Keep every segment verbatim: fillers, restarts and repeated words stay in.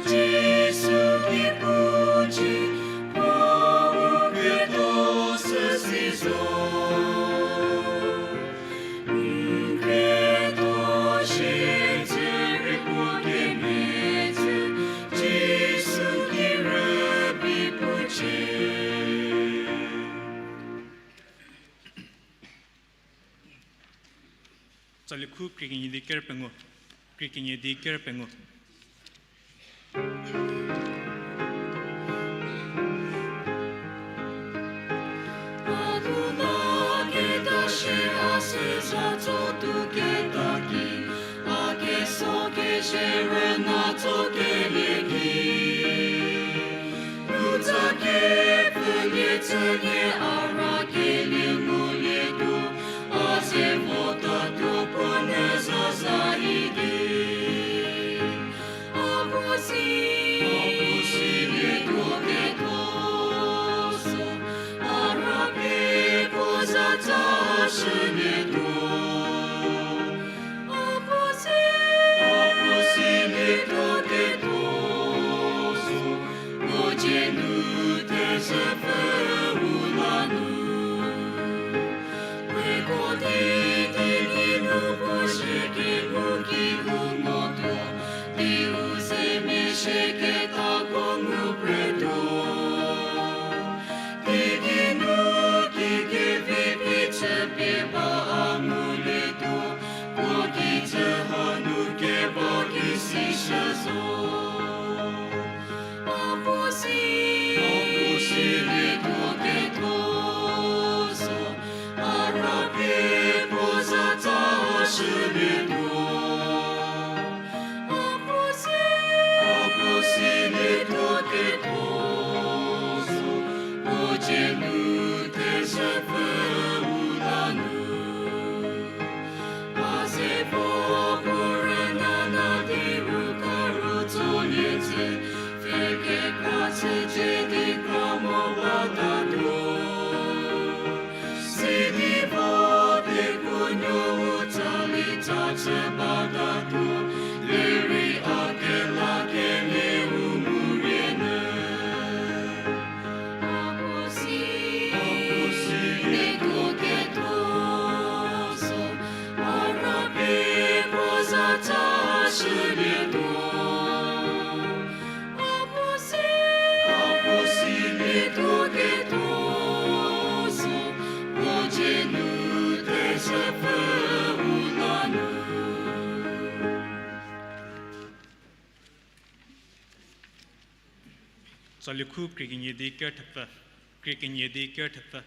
Jisu ki pucie, puo u krüta süsi zo. N krüta shie dzürei puo kemhie tsü, Jisu ki rübei pucie. Tsali khu krie kenie di ker pengou. Krie kenie di ker pengou. A bu la keta shie a sü za tso tuo keta ki, a keso kezie rüna tso kelie ki. U za kepfhülie chülie a ra kelie ngulietuo, a ze votatuo puo nyü zaza idi. A puo si, a puo silietuo ketho zo, a ra pie puo za tsa shülietuo. A puo si, a puo silietuo ketho zo, puo dzie nu thezhüpfü u la nu. Puo ko di, di ki nu puo shie kinu ki u motuo, di u zemia shie ketako ngu pretuo. Di ki nu ki kevi pie chüpie ba a ngulietuo, puo kijü hanu keba ki si shü zo. A puo si, a puo silietuo ketho zo, a ra pie puo za tsa shülietuo. A puo si, a puo silietuo ketho zo, puo dzie nu thezhüpfü u la nu. A ze puo puo rüna na di ru karu tsolie tse, pfhe kekra chücie di kra mo batatuo. Sidi vo di puo nuou tsali tsa chü batatuo, derei a kelakelie u ngurie nyü. A puo si, a puo silietuo ketho zo, a ra pie puo za tsa shülietuo. A puo si, a puo silietuo ketho zo, puo dzie nu thezhüpfü u la nu. Tsali khu krie kenie di ker thepfü, krie kenie di ker thepfü.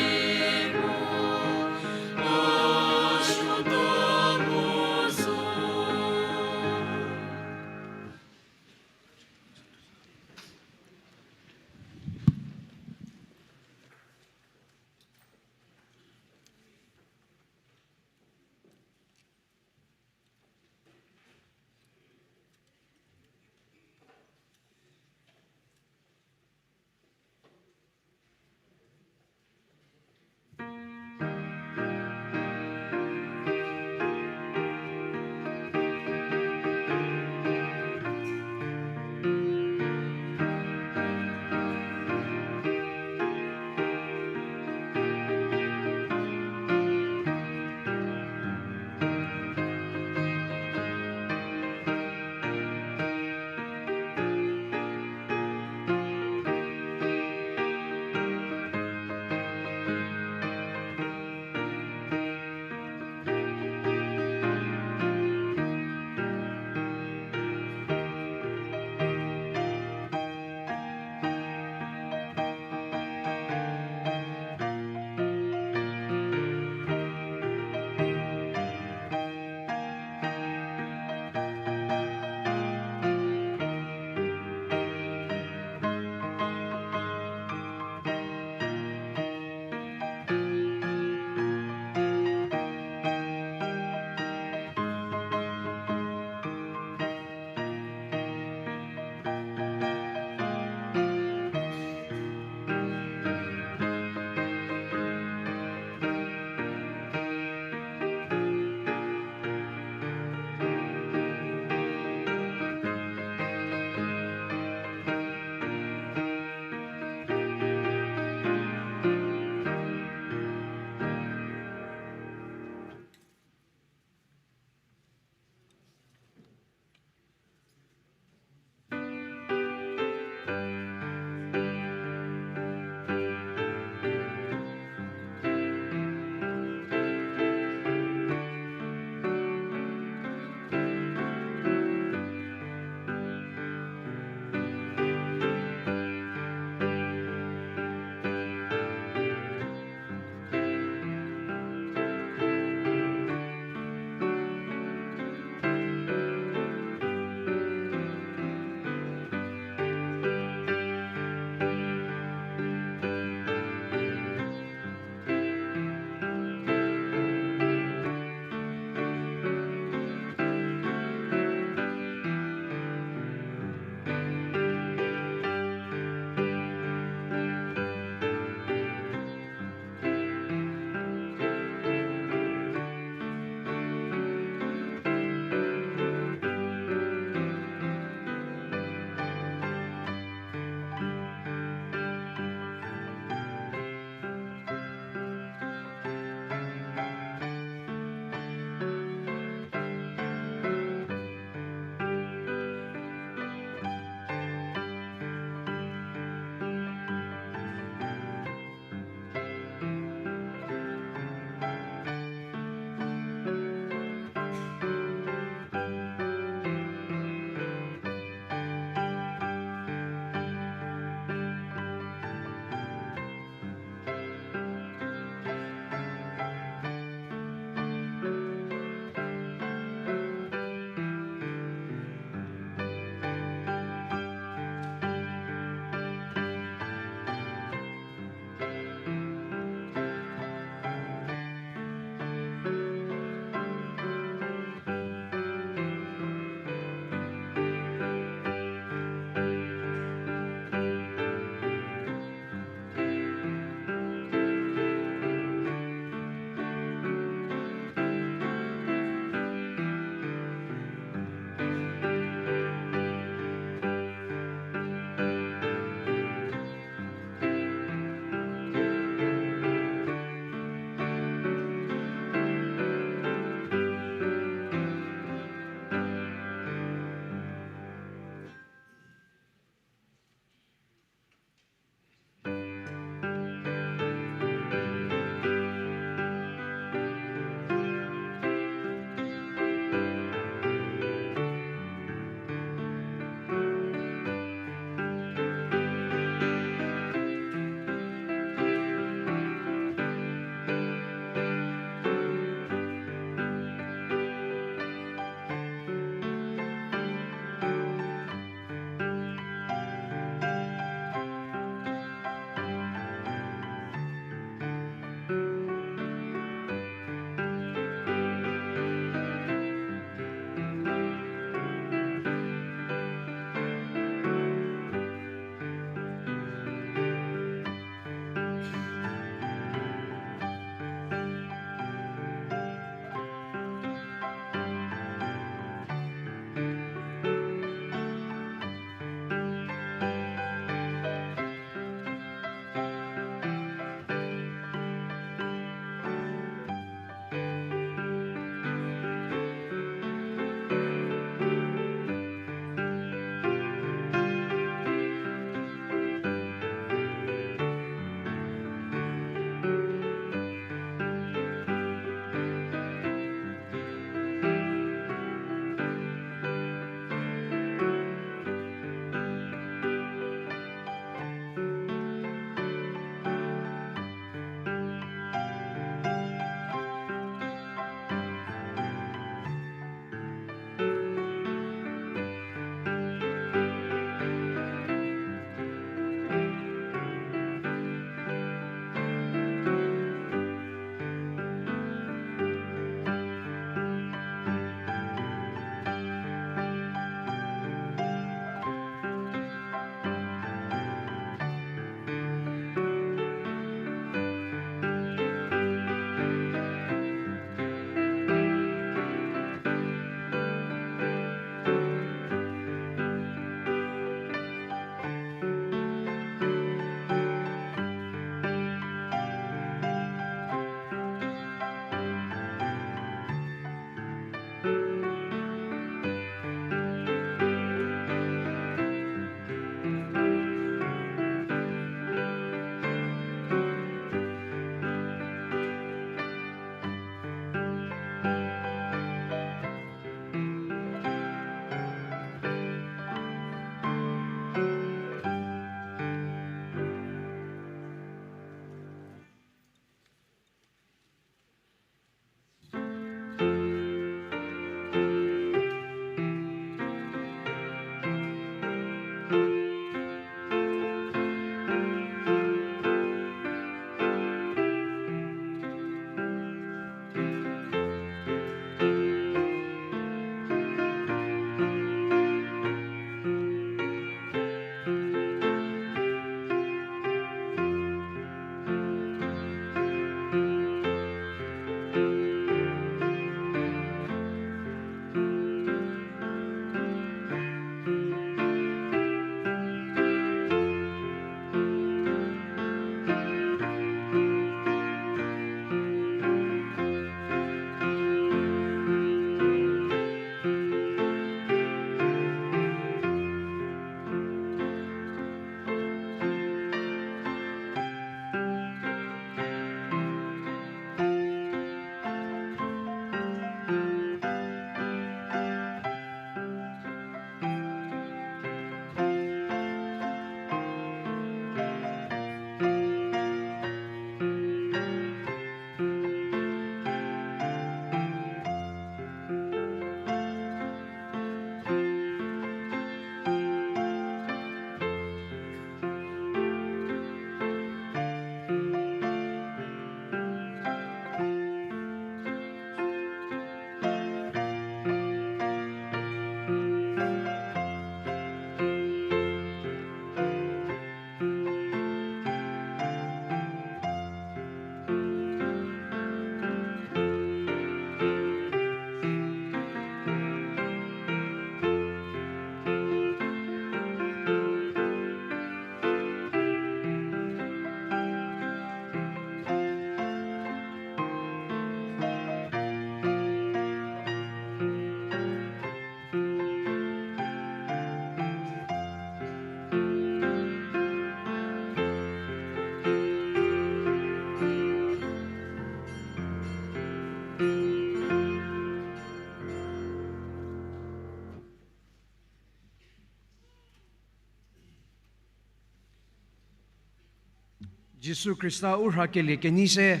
Jisu Khrista u rhakelie kenei se,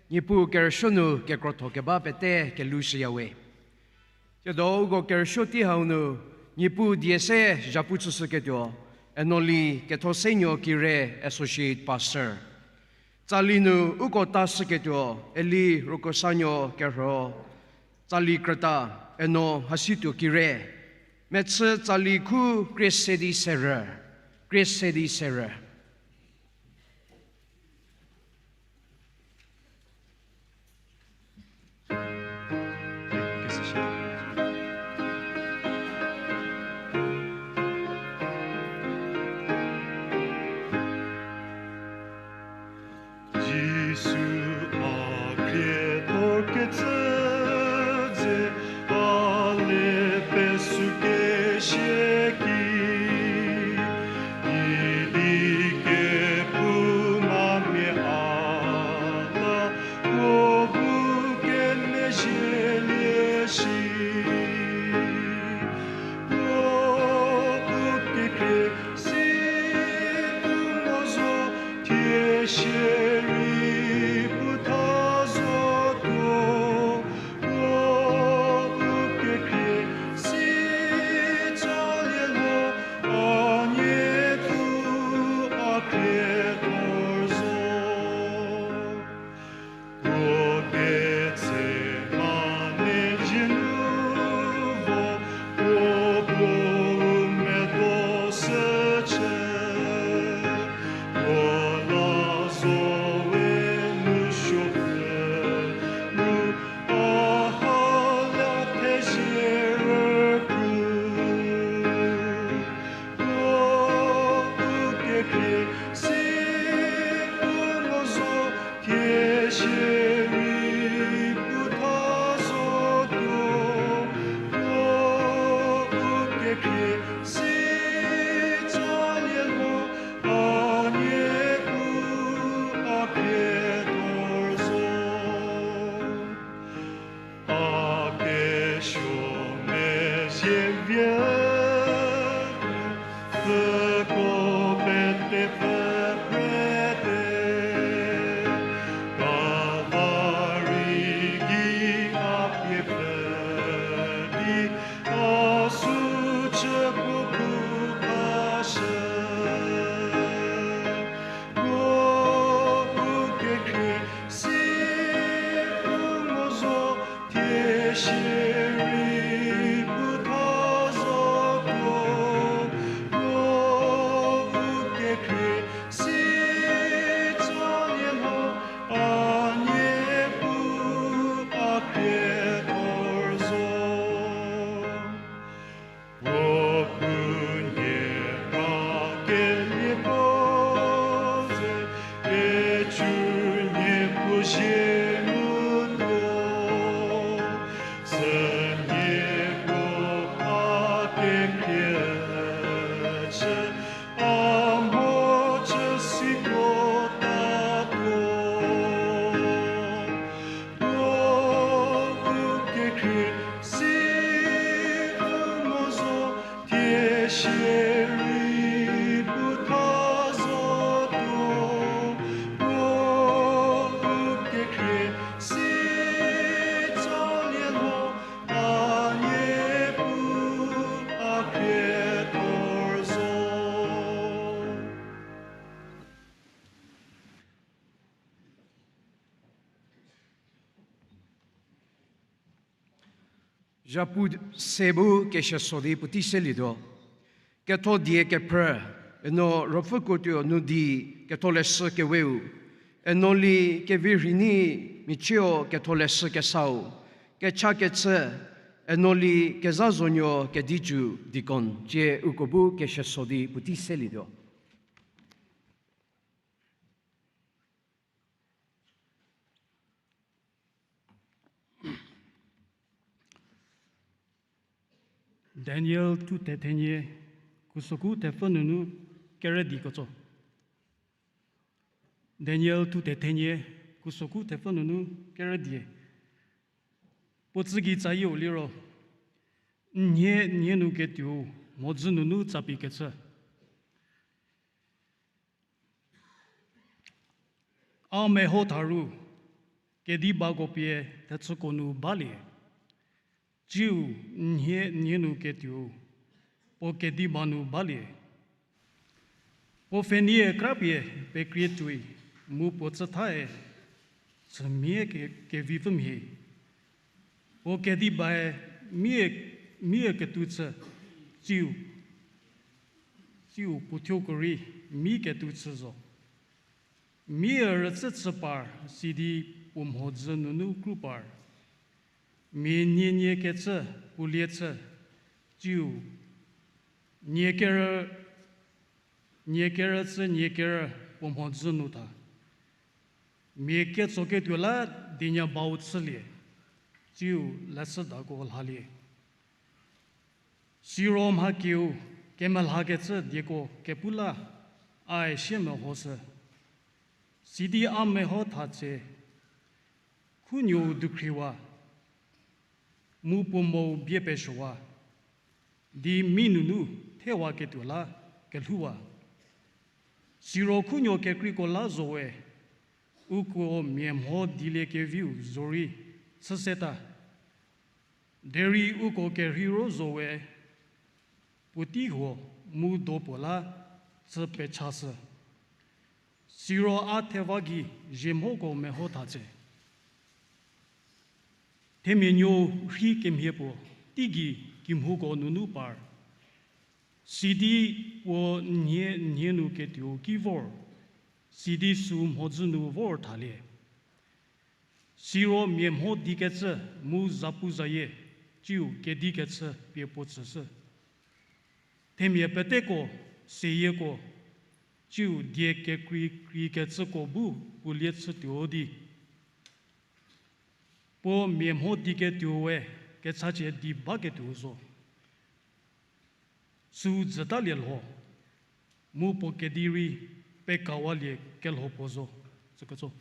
Niepuu kerüsuo nu kekrotho keba pete kelou shüyawe. Tsiedo uko kerüsuo tei hau nu, Niepuu die se zhapu chüshüketuo, Enoli Kethosenuo Kire, Associate Pastor. Tsali nu uko ta shüketuo, Eli Rokosanuo Kerho, tsali krüta, Eno Hasituo Kire, mechü tsali khu krie se di serü, krie se di serü. Jisu a khriethor kecü dze, a le pesü kesie ki, idi kephoumamia a la, puo bu kemezhielie shi. Puo u kekhrie si puo mo zo, thie shierei puo tha zotuo. Puo u kekhrie si tsalie lho, a Niepuu a khriethor zo. Puo ketse mha mezhie nu vo, puo bu u medo shücie. Puo la zo we nu suo pfü nu, a ha la thezie rükru. Puo u kekhrie si puo mo zo, thie shierei puo tha zotuo. Puo u kekhrie si tsalie lho, a Niepuu a khriethor zo. A kesuo mezie vie, pfhüko pete pfhü prete, Kalvari gei a pie pfhü di, a sü chü puo khashü. Puo u kekhrie si puo mo zo, thie shierei puo tha zotuo. Puo u kekhrie si tsalie lho, a Niepuu a khriethor zo. Puo khunhie ra kelie puo ze, kecü nie puo zie mu tuo. Sünie puo a kekhrie chü, a mhodzü siko tatuo. Puo u kekhrie si puo mo zo, thie shierei puo tha zotuo. Puo u kekhrie si tsalie lho, a Niepuu a khriethor zo. Zhapu se bu kesieso di puotei selietuo. Ketho die kephrü, Eno Ruopfükotuo nu di ketholeshü keweu, Enoli Kevirhini Michieo ketholeshü kesau, kechakechü, Enoli Kezazonuo Kedicü deacon, cie uko bu kesieso di puotei selietuo. Daniel thuthe thenie, khusoku thepfü nunu kerü diekecü. Daniel thuthe thenie, khusoku thepfü nunu kerü die. Puo tsügei tsayieu liro, n nhie n nhie nu ketuou mhodzü nunu tsapie kechü. A meho tha ru, kedi bako pie thechüko nu balie, tsiu nhie nhie nu ketuou, puo kedi ba nu balie. Puo pfhenie krapie pekrie tuoi, mu puo tsüthae chümhie ke- kevipfü mhie. Puo kedi bae mie, mie ketuo chü, tsiu, tsiu puo thuoko rei mi ketuo chü zo. Mie rütsü chü par, sidi puo mhodzü nunu kru par. Mia nie nie kecü puo lie chü, tsiu nie kerü, nie kerü chü nie kerü puo mhodzü nu tha. Mia ketsoketuo la dienya bau chülie, tsiu leshüdako lhalie. Siro mhakieu kemelhakecü dieko kepu la ae sie mehoshü. Sidi a meho tha tse, khunuou dukhriwa, mu puo mou bie pesuowa, di mi nunu thewaketuo la kelhouwa. Siro khunuo kekreiko la zowe, uko mia mho dilie keviu zorei chü seta. Derei uko kerheiro zowe, puotei huo mu do puo la chü pechashü. Siro a theva gei ziemhoko meho tha tse. Themia nuou rhi kemhie puo, teigei kimhouko nunu par. Sidi puo nhie nhie nu ketuou ki vor, sidi süu mhodzü nu vor thalie. Siro mia mho dikecü mu zapuzayie, tsiu kedikecü pie puo tsüshü. Themia peteko, seyieko, tsiu die kekrei kreikecüko bu puo lie chütuo di, puo mia mho diketuoe kechachie di baketuo zo. Süu dzütalie lho, mu puo kedi rei pekawalie kelho puo zo. Tsüketso.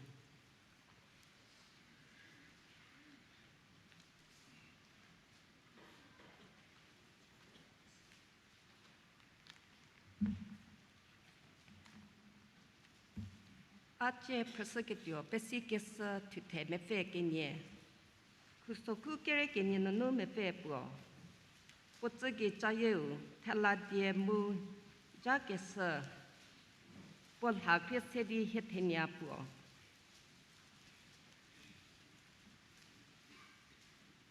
A cie phrüshüketuo, pesikeshü thuthe mepfü kenie. Khuso khu kere kenie nunu mepfü puo. Puo tsügei cayieu, thela die mu, ja keshü, puo lha khrie se di hie thenia puo.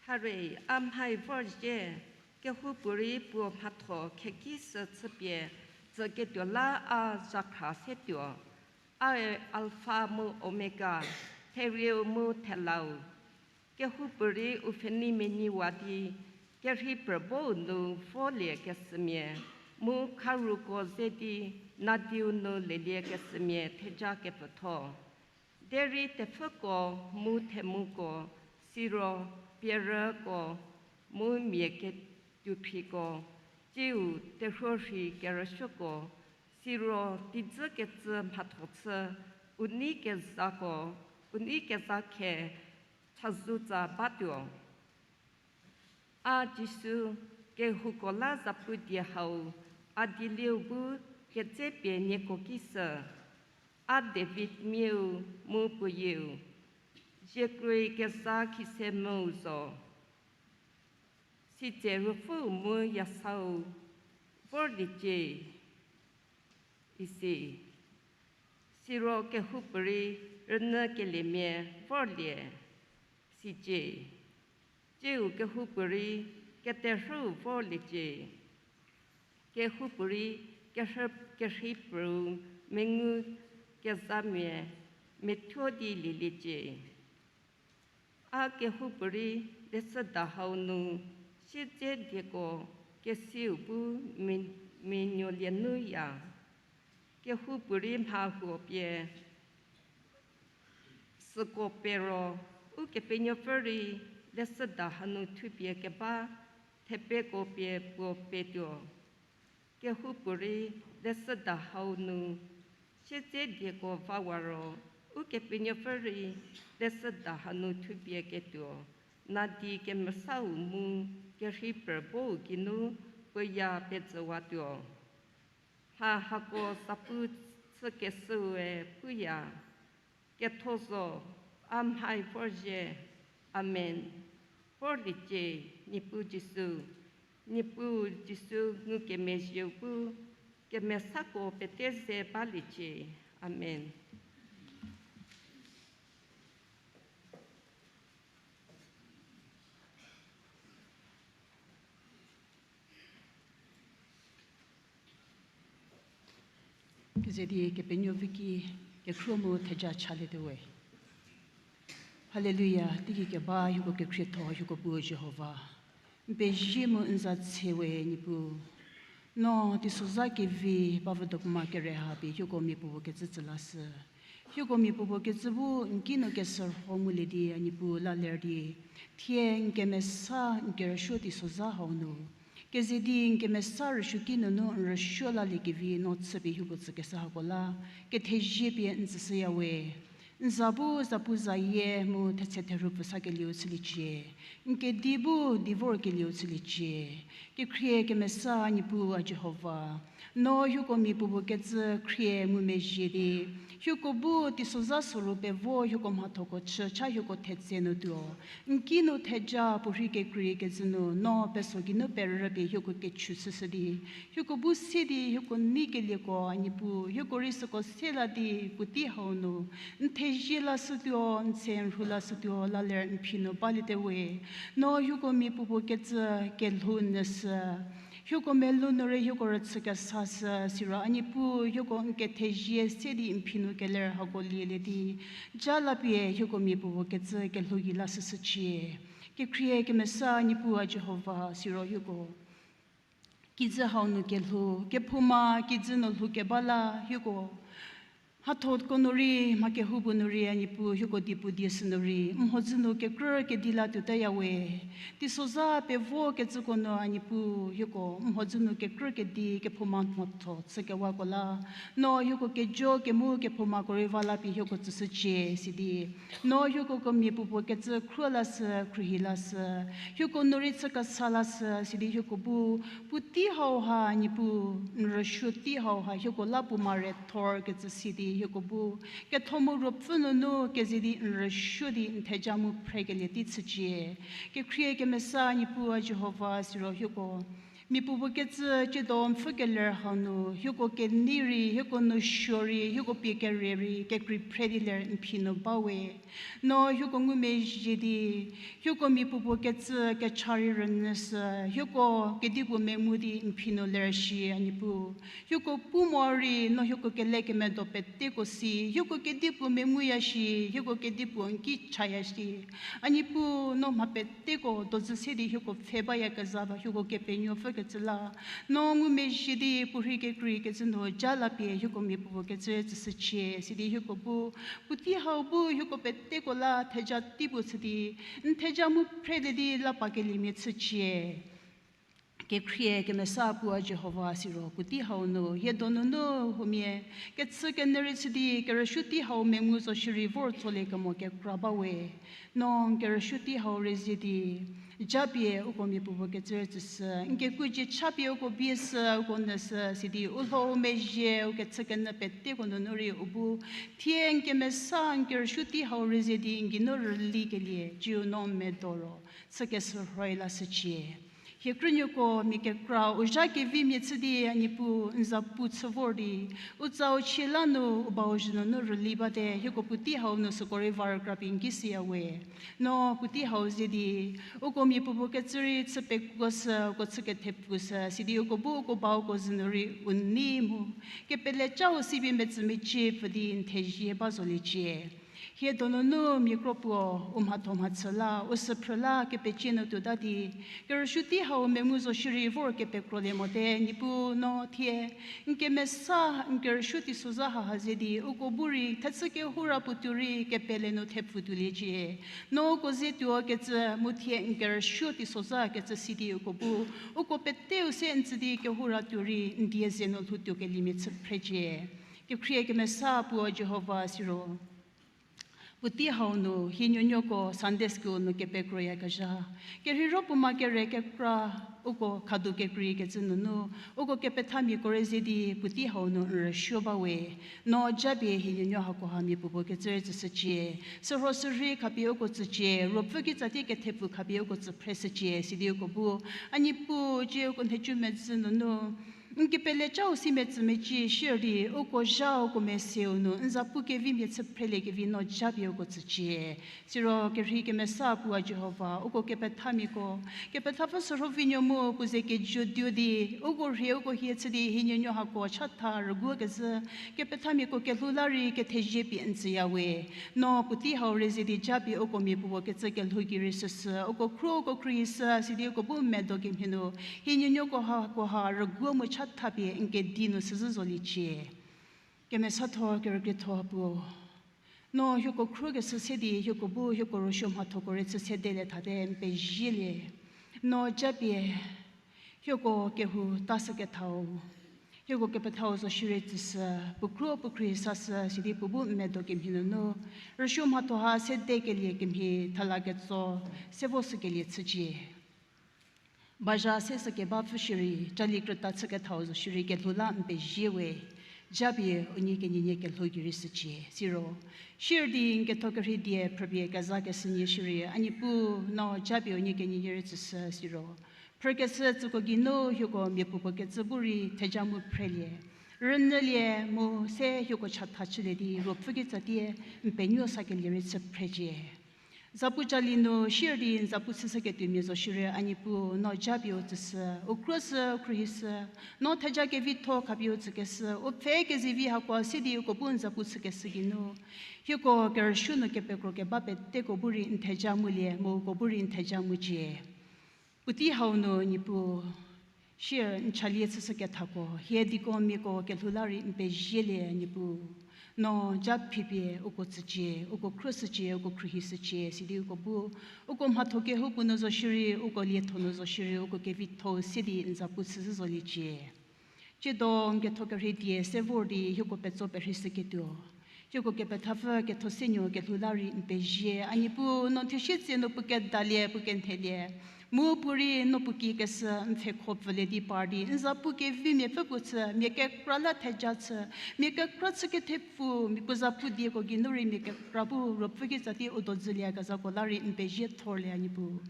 Hare, a mhai vorzhie, kehoupuorei puo mhatho kheki sü chüpie, tsüketuo la a zhakhra setuo. Ae Alfa mu Omega, therieu mu thelau. Kehoupuorei u pfhenei menyiwa di, kerhei pürbou nu volie kesümia, mu kharuko ze di, nadiu nu lelie kesümia theja kepfütho. Derei tepfüko, mu themuko, siro, pierüko, mu mia ketuophriko, tsiu terhuo rhi kerüsuoko, siro teidzü kecü mhatho chü, u nei kezako, u nei kezakhe, chazou tsa batuo. A Jisu, kehouko la zapu die hau, a dieliu bu ketsepie nieko ki sü, a David miau mu puoyieu, ziekroi keza khise mu zo. Sitse ruopfüu mu yasau vorliecie, isi. Siro kehoupuorei rünyükeliemia vorlie, sicie. Tsiu kehoupuorei keterhüu vorliecie. Kehoupuorei kerhü-, kerhei püu mengu kezamia methuo di lieliecie. A kehoupuorei leshüda hau nu siedze dieko kesiu bu mi-, mianuolie nu ya. Kehoupuorei mha huo pie süko pero, Ukepenuopfü rei leshüda hanu thupie keba thepeko pie puo petuo. Kehoupuorei leshüda hau nu siedze dieko vawa ro, Ukepenuopfü rei leshüda hanu thupie ketuo, nadi kemesau mu kerhei pürbou geinu puoya pezüwatuo. Mha hako zapu chükeshüe puya, ketho zo, a mhai vorzhie. Amen. Vorliecie, Niepuu Jisu, Niepuu Jisu ngukemezhieu bu, kemesako pete ze baliecie. Amen. Keze di Kepenuopfü ki kekhruo mu theja chalietuo we. Haleluya, teigei keba hieko kekhrietho, hieko bu Jihova. N pezie mu n za tse we Niepuu. No teisozha kevi bavü dokuma kere ha pie hieko mia puopuo kecü tsü lashü. Hieko mia puopuo kecü bu n kinu kesürho ngulie di a Niepuu la ler di, thie n kemesa n kerüsuo teisozha hau nu, keze di n kemesa rüsuoki nunu n rüsuo laliekevi no chüpie hieko tsükeshü hako la kethezie pie n tsüshüya we. N za bu zapuzayie mu thetse therhu pfü sakelieu chüliecie. N kedi bu di vorkelieu chüliecie. Kekhrie kemesa Niepuu a Jihova, no hieko mia puopuo kecü khrie ngumezhie di, hieko bu teisozha soru pevo hieko mhathoko chü cha hieko thetse nu tuo. N kinu theja puorhi kekrei kecü nu no peso geinu perü pie hieko kechü chüshü di, hieko bu se di hieko neikelieko a Niepuu, hieko rei süko se la di puotei hau nu n thezie lashütuo, n tse n rhu lashütuo, la ler n phi nu baliete we. No hieko mia puopuo kecü kelhou nyüshü. Hieko melou nu rei hieko rüchü kesashü, siro a Niepuu hieko n kethezie se di n phi nu keler hako lielie di, ja lapie hieko mia puopuo kecü kelhou gei lashüshücie. Kekhrie kemesa Niepuu a Jihova, siro hieko kijü hau nu kelhou, kephouma kijü nu lhoukeba la hieko mhathoko nu rei, mha kehoupuo nu rei a Niepuu hieko dipuo die sü nu rei n mhodzü nu kekrü kedi la tuotaya we. Teisozha pevo kecüko nu a Niepuu hieko n mhodzü nu kekrü kedi kephouma mhatho chükewako la, no hieko kejo kemu kephoumako rei va la pie hieko tsüshücie sidi, no hieko kemia puopuo kecü khruo lashü, khruohi lashü, hieko nu rei chü kesa lashü sidi hieko bu puotei hau ha Niepuu n rüsuo tei hau ha hieko la puo mare thor kecü sidi hieko bu ketho mu ruopfü nunu keze di n rüsuo di n theja mu phrekelie tei chücie. Kekhrie kemesa Niepuu a Jihova, siro hieko mia puopuo kecü ciedo n pfhü keler hau nu hieko kenei rei, hieko nousuo rei, hieko pie kere rei kekrei phre di ler n phi nu ba we. No hieko ngumezhie di, hieko mia puopuo kecü kecha rei rünyüshü, hieko kedipuo mengu di n phi nu ler shi a Niepuu. Hieko pu mo rei no hieko kelekemedo peteko si, hieko kedipuo menguya shi, hieko kedipuo n ki chaya shi. A Niepuu, no mha peteko dozü se di hieko pfhe bayakezha ba hieko Kepenuopfü kecü la, no ngumezhie di puorhi kekrei kecü nu ja lapie hieko mia puopuo kecü tsüshücie sidi hieko bu puotei hau bu hieko peteko la theja tei puo chü di, n theja mu phrelie di la pakeliemia chücie. Kekhrie kemesa puo a Jihova, siro puotei hau nu hie donunu huomia kechükenyü rei chü di kerüsuo tei hau mengu zo shierei vor tsolie kemo kekra ba we. No n kerüsuo tei hau rei ze di japie uko mia puopuo kecü rei tsüshü, n kekuo dzie chapie uko bieshü, uko nyüshü sidi u lhou mezhie u kechükenyü peteko nunu rei u bu thie n kemesa n kerüsuo tei hau rei ze di n geinu rülikelie ciu no medo ro chükeshürhoi lashücie. Hie krünuoko mia kekra u zha kevimia chü di a Niepuu n za pu chü vor di, u tsau chie la nu u bau zhü nunu rüli bate, hieko puotei hau nu süko rei va rükra pie n ki shüya we. No puotei hau ze di uko mia puopuo kecü rei chü pekuoshü, uko chü kethepfushü sidi uko bu uko bauko zhü nu rei u nei mu kepele cau sipie metsü mecie pfü di n thezie ba zoliecie. Hie donunu mia kro puo u mhatho mhachü la u süphrü la kepecie nu tuota di kerüsuo tei hau mengu zo shierei vor kepekrolie mote, Niepuu no thie n kemesa n kerüsuo teisozha haha ze di uko bu rei thechü kehoura puo tuo rei kepele nu thepfu tuoliecie. No uko ze tuo kecü mu thie n kerüsuo teisozha kecü si di uko bu uko peteu se n tsü di kehoura tuo rei n die ze nu lhoutuo keliemia chü phrecie. Kekhrie kemesa puo Jihova siro Puotei hau nu hie nuonuoko Sunday School nu kepekroyakezha, kerheiro puoma kere kekra, uko khadu kekreikecü nunu, uko kepethamiako rei ze di puotei hau nu n rüsuo ba we. No japie hie nuonuo hakoha mia puopuo kecü rei tsüshücie. Sürho sürhei khapie uko tsücie, ruopfü kitsatie kethepfu khapie uko tsü phreshücie, sidi uko bu. A Niepuu, cie uko nhicumedzü nunu n kepele cau si metsü mecie shierei, uko zha uko meseu nu n zapu kevimia chü phreliekevi no japie uko tsücie. Siro kerhei kemesa puo a Jihova, uko kepethamiako, kepethapfü sürho vi nuo mu puo ze kejo duo di, uko rhie uko hie chü di hie nuonuo hako chatha rüguokezhü, kepethamiako kelhou la rei kethezie pie n tsüya we. No puotei hau rei ze di japie uko mia puopuo kecü kelhou gei rei süshü, uko khruo uko khruohishü, sidi uko bu medo kemhie nu, hie nuonuoko hakoha rüguo mu chatha pie n kedi nu süzhü zoliecie. Kemesatho kerükrietho puo, no hieko khruokeshü se di hieko bu hieko rüsuo mhathoko rei chü sedelie thate n pezielie. No japie hieko kehou ta shükethau, hieko kepethau zo shierei tsüshü, puo khruo puo khruohi sashü, sidi puo bu n medo kemhie nunu, rüsuo mhatho ha sedekelie kemhie thala ketso se vo shükelie chücie. Bazha se sükebapfü shierei, cali krüta chükethau zo shierei kelhou la n pezie we, japie unie kenienie kelhou gei rei shücie, siro. Sier di n ketho kerhei die phrüpie kezakeshü nie shierei, a Niepuu no japie unie kenienie rei tsüshü, siro. Phrükeshü tsüko geinu hieko mia puopuo kecü bu rei theja mu phrelie. Rünyülie mu se hieko chatha chülie di ruopfü kitsatie n penuo sakelie rei chü phrecie. Zapu cali nu sier di n zapu chüshüketuomia zo shierei a Niepuu no japie u tsüshü, u khruoshü, u khruohishü, no theja kevitho khapie u tsükeshü, u pfhe kezivi hako se di uko bu n zapu chükeshü geinu. Hieko kerüsuo nu kepekro keba peteko bu rei n theja ngulie, mu uko bu rei n theja ngucie. Puotei hau nu Niepuu, sier n chalie chüshükethako, hie deaconmiako kelhou la rei n pezielie Niepuu. No ja phipie uko tsücie, uko khruoshücie, uko khruohishücie, sidi uko bu, uko mhatho kehoupuo nu zo shierei, uko lietho nu zo shierei, uko kevitho se di n zapu chüzhü zoliecie. Tsiedo n ketho kerhei die se vor di hieko petso perheishüketuo, hieko kepethapfü ketho se nuo kelhou la rei n pezie, a Niepuu no n thesie tsie no puo kedalie, puo kenhelie, mu puorei no puo kiekeshü n pfhekho pfülie di par di n zapu kevimiapfü puo chü, mia kekra la theja chü, mia kekra chü kethepfu, mia puo zapu dieko geinu rei mia kekra bu ruopfü kitsatie u dodzülie kezhako la rei n pezie thorlie a Niepuu.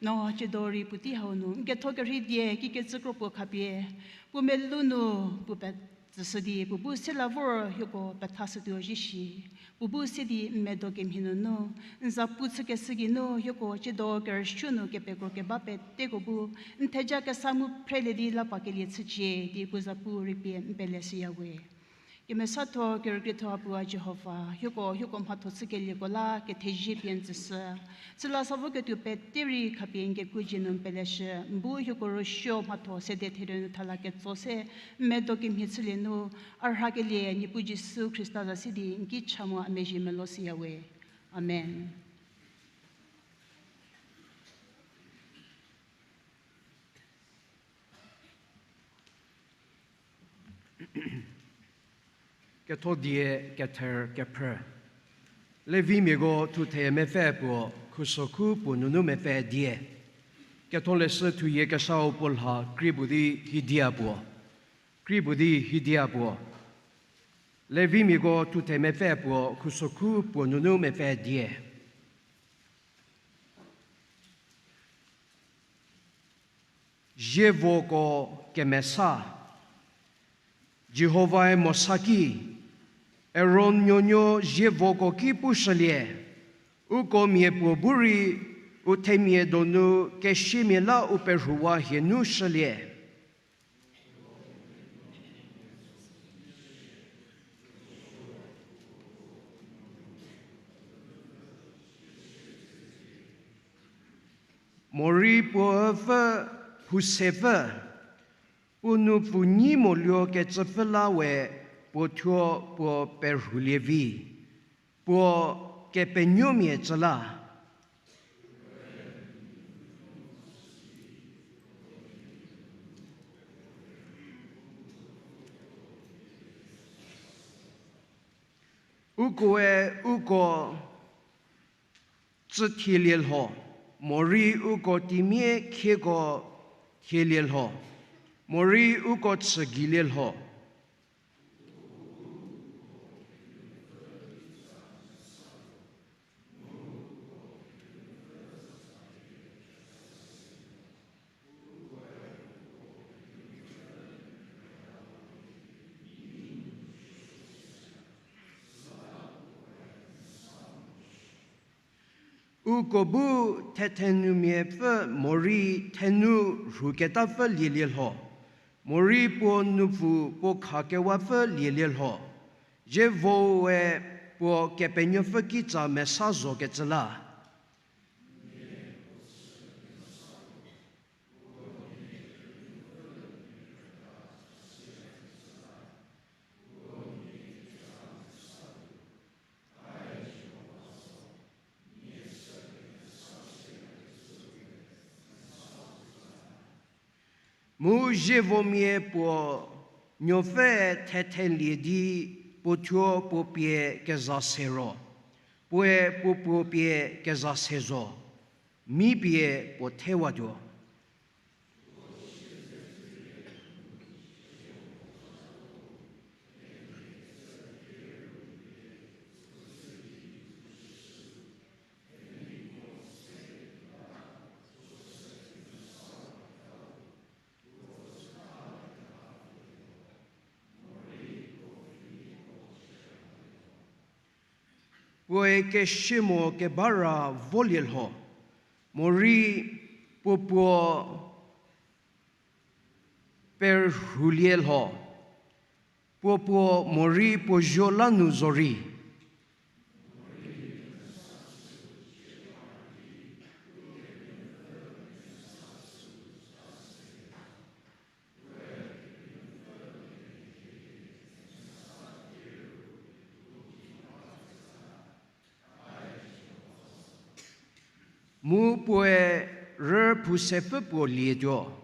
No tsiedo rei puotei hau nu n ketho kerhei die kikecü kro puo khapie, puo melou nu puo petsüshü di puo bu se la vor hieko pethashütuo zhie shi, puo bu se di n medo kemhie nunu, n zapu chükeshü geinu hieko tsiedo kerüsuo nu kepekro keba peteko bu, n theja kesa mu phrelie di la pakelie chücie di puo zapu rei pie n peleshüya we. Kemesatho kerükrietho a puo a Jihova, hieko, hieko mhatho chükelieko la kethezie pie n tsüshü. Süla sa voketuo pete rei khapie n kekuo dzie nu n peleshü, n bu hieko rüsuo mhatho sede therie nu thala ketso se n medo kemhie chülie nu, a rhakelie Niepuu Jisu Khrista za se di n ki cha mu a mezhie melou shüya we. Amen. Ketho die kether kephrü. Levimiako thuthe mepfü puo, khusokhu puo nunu mepfü die. Ketholeshü thuyie kesau puo lha krie puo di hiedia puo. Krie puo di hiedia puo. Levimiako thuthe mepfü puo, khusokhu puo nunu mepfü die. Zievoko kemesa. Jihovae Mosa ki, Aron nuonuo zievoko ki pushülie, uko mia puo bu rei u themia donu kesiamia la u perhuwa hie nu shülie. Morei puo üpfü, phusepfü, puo nu pfü nyi moluo kecüpfü la we puo thuo puo perhulie vi, puo kepenuomia cü la. Ukoe uko Chü thielie lho, morei uko timia khieko thielie lho, morei uko chü geilie lho. Uko bu thethenumia pfü morei thenu rhuketapfü lielie lho, morei puo nupfu puo khakewapfü lielie lho, zievoe puo Kepenuopfü kitsa mesa zokecü la. Mu zievomia puo nuopfüe thethelie di puo thuo puo pie keza se ro, puoe puo puo pie keza se zo, mi pie puo thewatuo. Puoe kesie mo keba ra volie lho, morei puo puo perhulie lho, puo puo morei puo zuo la nu zorei. Mu puoe rü phusepfü puo lietuo.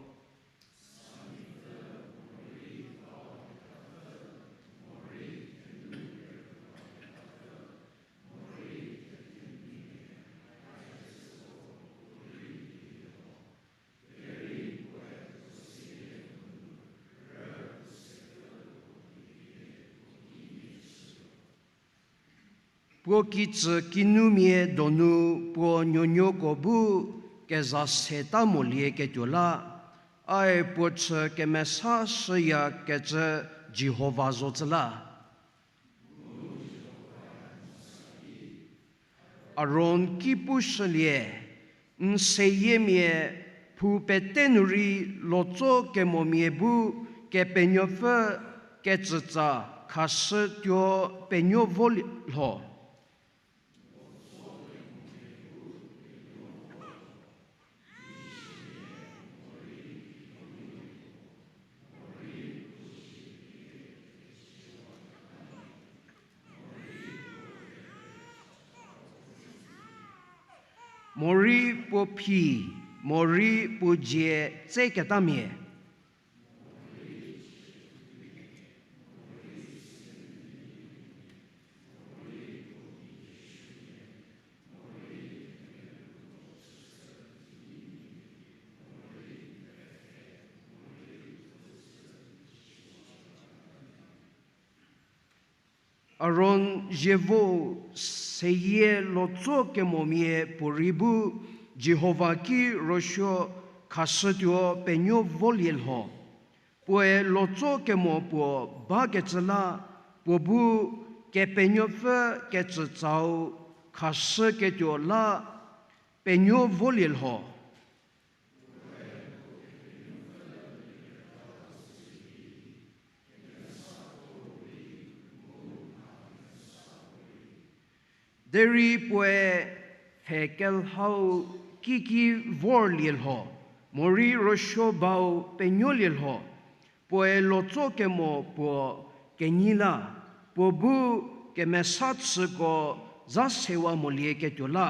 Puo kitsü kinumia donu puo nuonuoko bu keza seta molieketuo la, ae puo chü kemesa shüyakecü Jihova zocü la. Aron ki pushülie, n seyiemia phou pete nu rei lotso kemomia bu Kepenuopfü kecütsa khashütuo penuo vo lho. Morei puo phi, morei puo dzie tseketamia. Aron zievo seyie lotso kemomia puorei bu Jihova ki rüsuo khashütuo penuo volie lho. Puoe lotso kemo puo bakecü la, puo bu Kepenuopfü kecütsau khashüketuo la penuo volie lho. Derei puoe pfhe kelhau kiki vorlie lho, morei rüsuo bau penuolie lho, puoe lotso kemo puo kenyi la, puo bu kemesa chüko za sewa molieketuo la.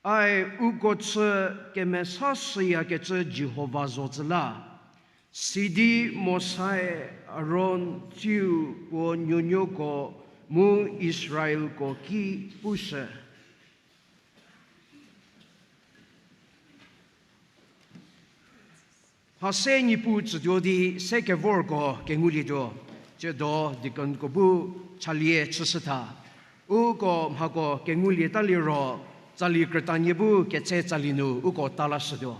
Ae uko chü kemesa shüyakecü Jihova zocü la. Sidi Mosae Aron tsiu puo nuonuoko mu Israelko ki pushü. Mha se Niepuu tsütuo di se kevorko kengulietuo, tsiedo deaconko bu chalie chüshütha. Uko mhako kengulieta liro, tsali krütanie bu ketse tsali nu uko ta lashütuo.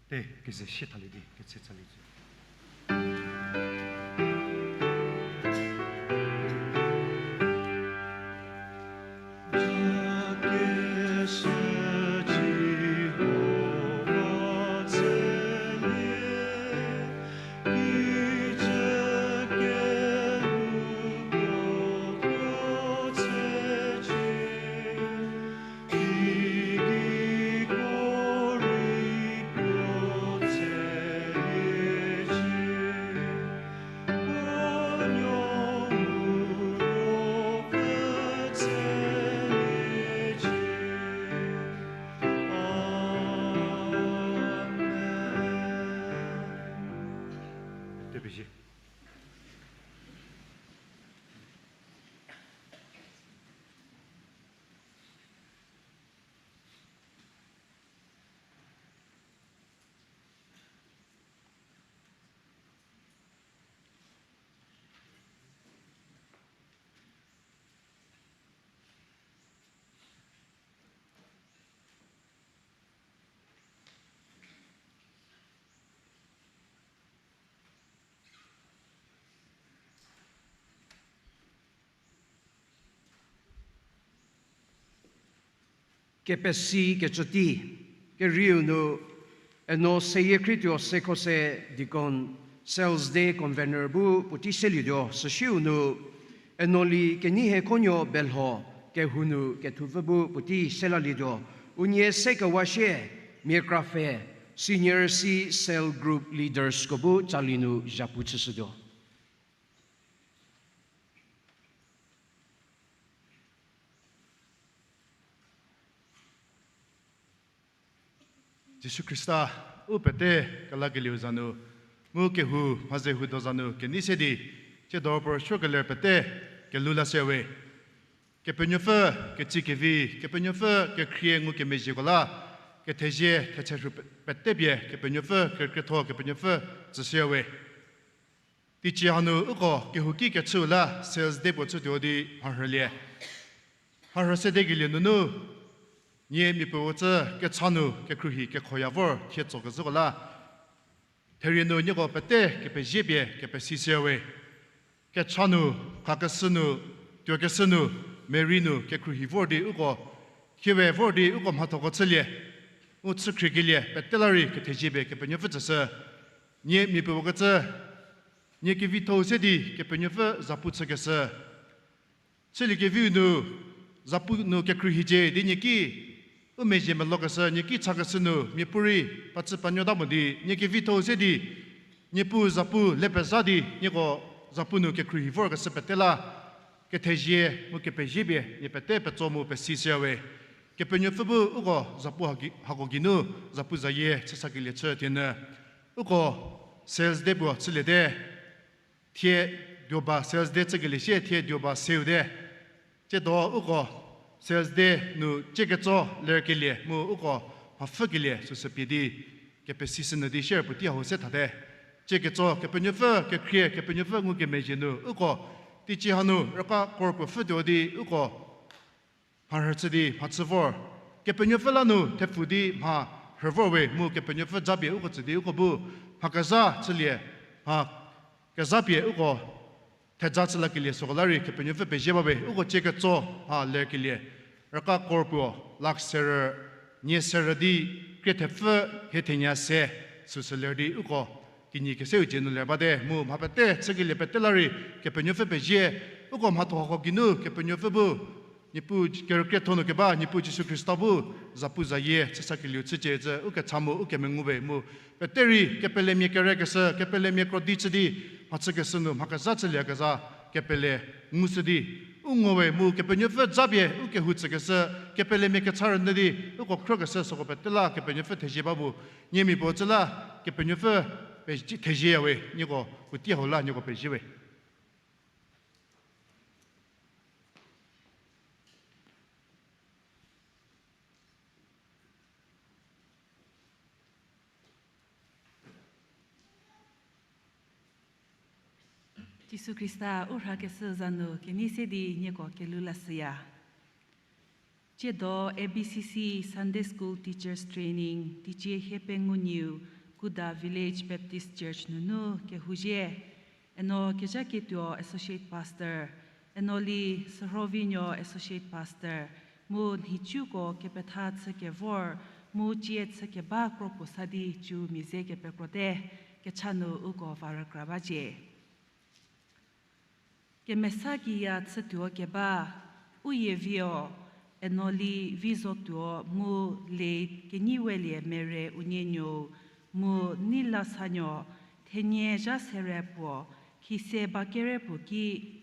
Te, keze shie thalie di, ketse tsalie zo. Kepesi kecüti, kerieu nu, eno seyie khrietuo sekho se deacon, sales day convener bu puotei selietuo, süsiu nu, eno li kenei hie khonuo belho, kehou nu kethupfü bu puotei selalietuo, unie se kewa shie, mia krapfhe, senior C cell group leadersko bu tsali nu zhapu chüshütuo. Jisu Khrista, u pete kelakelieu za nu, mu kehou mhaze huo do za nu kenei se di, tsiedo puo rüsuokeler pete kelhou lashüya we. Kepenuopfü ketsie kevi, Kepenuopfü kekhrie ngukemezhieko la, kethezie thetsherhu pe-, pete pie Kepenuopfü kerükrietho, Kepenuopfü tsüshüya we. Teicie hanu uko kehouki kechüu la sales day puo chütuo di mharhülie. Mharhü sedekelie nunu, nie miapuo ücü kecha nu kekhruohi kekhoya vor thie tsokezhüko la, therie nu nieko pete kepezie pie kepesishüya we. Kecha nu, khakeshü nu, tuokeshü nu, merei nu kekhruohi vor di uko, thie we vor di uko mhathoko chülie, u chükhriekelie pete la rei kethezie pie Kepenuopfü tsüshü. Nie miapuo ücü, nie kevitho-u se di Kepenuopfü zapu chükeshü. Chüliekeviu nu, zapu nu kekhruohicie di nie ki u mezhie melokeshü, nie ki chakeshü nu miapuorei pacü panuota mo di nie kevitho-u se di, Niepuu zapu le pezha di nieko zapu nu kekhruohi vorkeshü pete la, kethezie mu kepezie pie nie pete petso mu pesishüya we. Kepenuopfü bu uko zapu haki-, hako geinu zapu zayie chüsakelie chü thienyü. Uko sales day puo chüliete, thie deoba sales day chükelie sie thie deoba seu te. Tsiedo uko sales day nu cie ketso lerkelie mu uko mhapfhükelie süsü pie di kepesishünyü di share puotei hau se thate. Cie ketso Kepenuopfü kekhrie, Kepenuopfü ngukemezhie nu uko teicie hanu raka kor puo pfhütuo di uko mharhü chü di mhachü vor. Kepenuopfü la nu thepfu di mharhü vor we mu Kepenuopfü japie uko tsü di uko bu mha kezha chülie, mha kezha pie uko theja chü lakelie süko la rei Kepenuopfü pezie ba we. Uko cie ketso mha lerkelie raka kor puo lakh serü, nie serü di krie thepfü hie thenie se süsü ler di uko kinyi keseu cie nu ler bate mu mha pete chükelie pete la rei Kepenuopfü pezie. Uko mhathoko geinu Kepenuopfü bu Niepuu kerükrietho nu keba Niepuu Jisu Khrista bu zapu zayie chüsakelieu chücie cü ukecha mu ukemengu we mu pete rei kepelemia kerekeshü, kepelemia krodi chü di mhachükeshü nu mha kezha chüliekezha kepele ngushü di u ngo we mu Kepenuopfü japie u kehou tsükeshü, kepelemia kecha rünyü di uko khrükeshü süko pete la Kepenuopfü theziebabu, nie miapuo ücü la Kepenuopfü pe-, thezieya we, nieko puotei hau la nieko pezie we. Jisu Khrista u rhakeshü za nu kenei se di nieko kelhou lashüya. Tsiedo A B C C Sunday School Teachers Training teicie hie pengou nyieu Kuda Village Baptist Church nunu kehou zhie, eno Kezhaketuo Associate Pastor, eno Li Sürhovinuo Associate Pastor, mu nhicuko kepetha chü kevor mu cie chü keba kro puo sa di cü mia ze kepekrote, kecha nu uko va rükra bacie. Kemesa kiya chütuo keba, Uyievio, eno Li Vizotuo mu late Kenyiwelie Mere unie nuou, mu Neilasanuo, thenie zha sere puo, khise ba kere puo ki,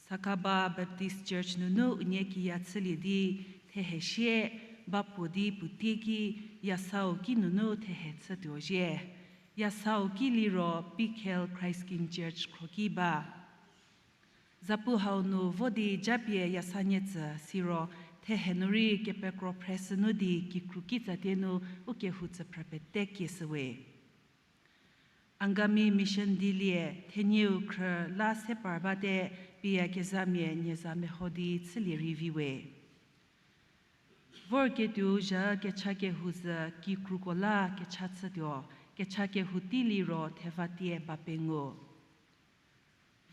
Sakaba Baptist Church nunu unie kiya chülie di thehe sie, ba puo di puotei ki Yasau ki nunu thehe chütuo zhie. Yasau ki liro Pikhel Christ King Church khroki ba. Zapu hau nu vo di japie Yasanie tsü siro thehe nu rei kepekro phreshü nu di kikru kitsatie nu u kehou tsüphrü pete kieshüwe. Angami Mission dilie thenieu khrü la se par bate, pie kezhamia nie za meho di chülie rei viwe. Vorketuo zha kecha kehou zhü kikruko la kecha chütuo, kecha kehou tei liro thevatie ba pengou.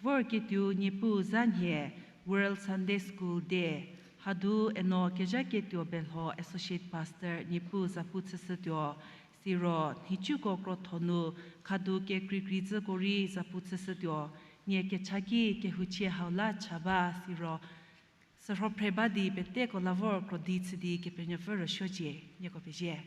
Vorketuo Niepuu za nhie World Sunday School Day, hadu eno Kezhaketuo Belho Associate Pastor Niepuu zapu chüshütuo, siro nhicuko krotho nu khadu kekreikrei zhüko rei zapu chüshütuo, nie kecha ki kehouchie hau la cha ba, siro sürho phre ba di peteko la vor krodi chü di Kepenuopfü rüsuocie, nieko pezie.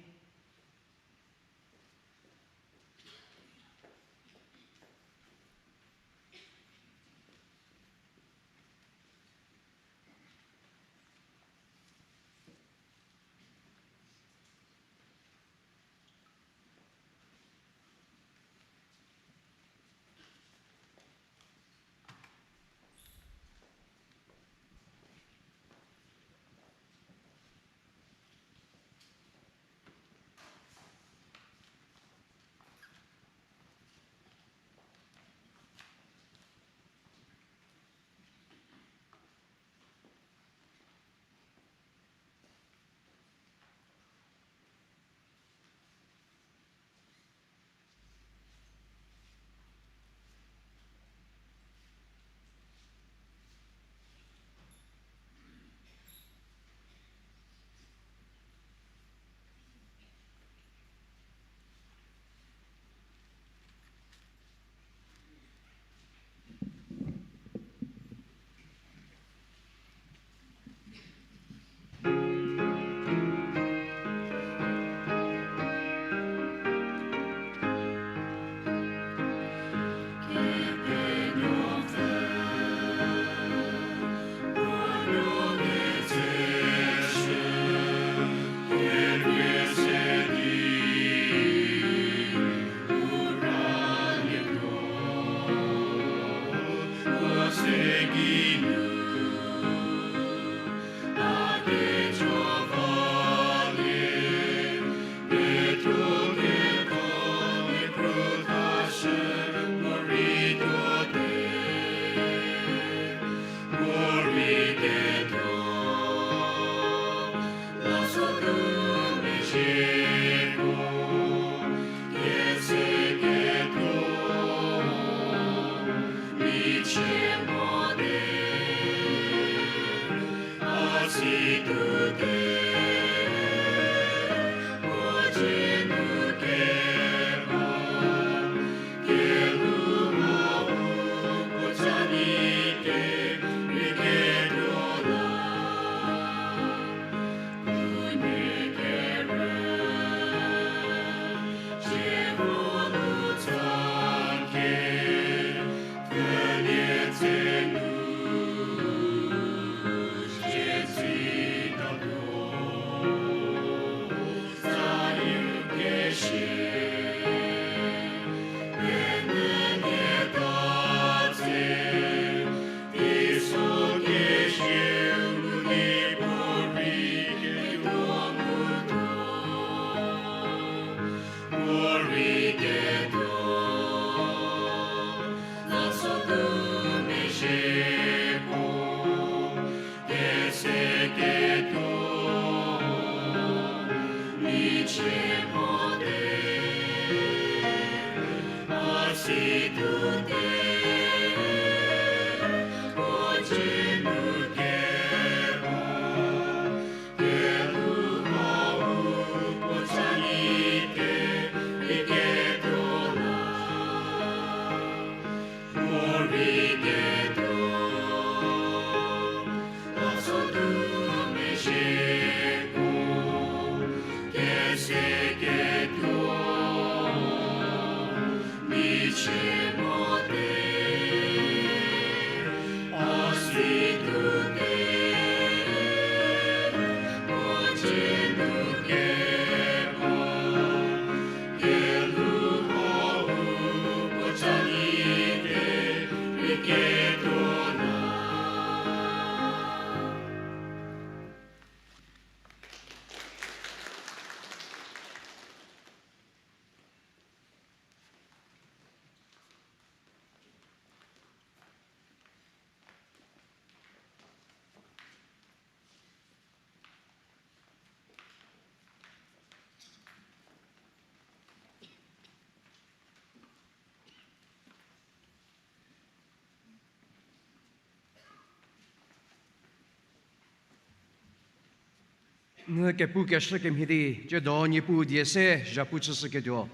N kepukeshü kemhie di, tsiedo Niepuu die se zhapu chüshüketuo,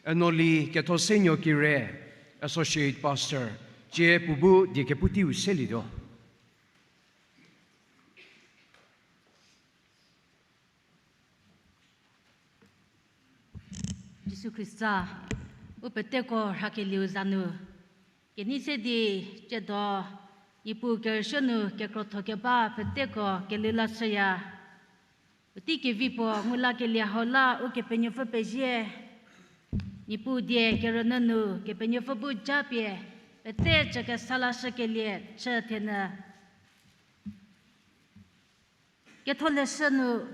Enoli Kethosenuo Kire, Associate Pastor, tsie puo bu die kepu teiu selietuo. Jisu Khrista, u peteko rhakelieu za nu, kenei se di tsiedo Niepuu kerüsuo nu kekrotho keba peteko kelhou lashüya. Puotei kevi puo ngu lakelie hau la Ukepenuopfü pezie. Niepuu die kerünyü nu Kepenuopfü bu japie pete chükesa lashükelie chü thenyü. Ketholeshü nu,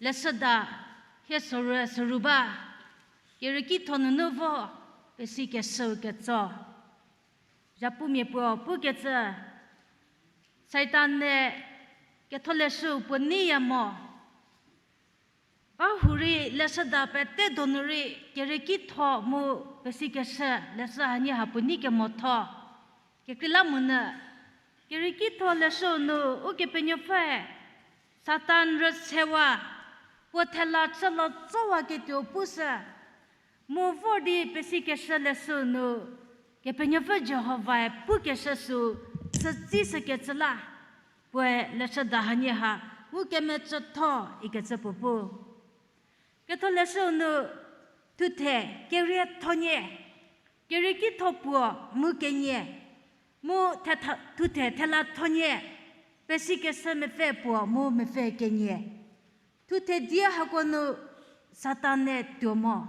leshüda hie sorü sürü ba, kerieki tho nunu vo, pesikeshüu ketso. Zhapumia puo pukecü, Satan-e ketholeshüu puo neiya mo. Ba hurei leshüda pete donu rei kerieki tho mu pesikeshü leshü hanie ha puo nei kemotho. Kekreilamonyü, kerieki tho leshüu nu Ukepenuopfüe Satan rüsewa, puo thela chülo tsowaketuo pushü. Mu vor di pesikeshü leshüu nu, Kepenuopfü Jihovae pukeshü sü, sütsi sükecü la, puoe leshüda hanie ha, ngukemecütho ikecü puo pu. Ketholeshüu nu, thuthe keriethonie, kerieki tho puo mu kenie, mu thetha-, thuthe thela thonie, pesikeshü mepfü puo mu mepfü kenie. Thuthe die hako nu Satan-e tuo mo.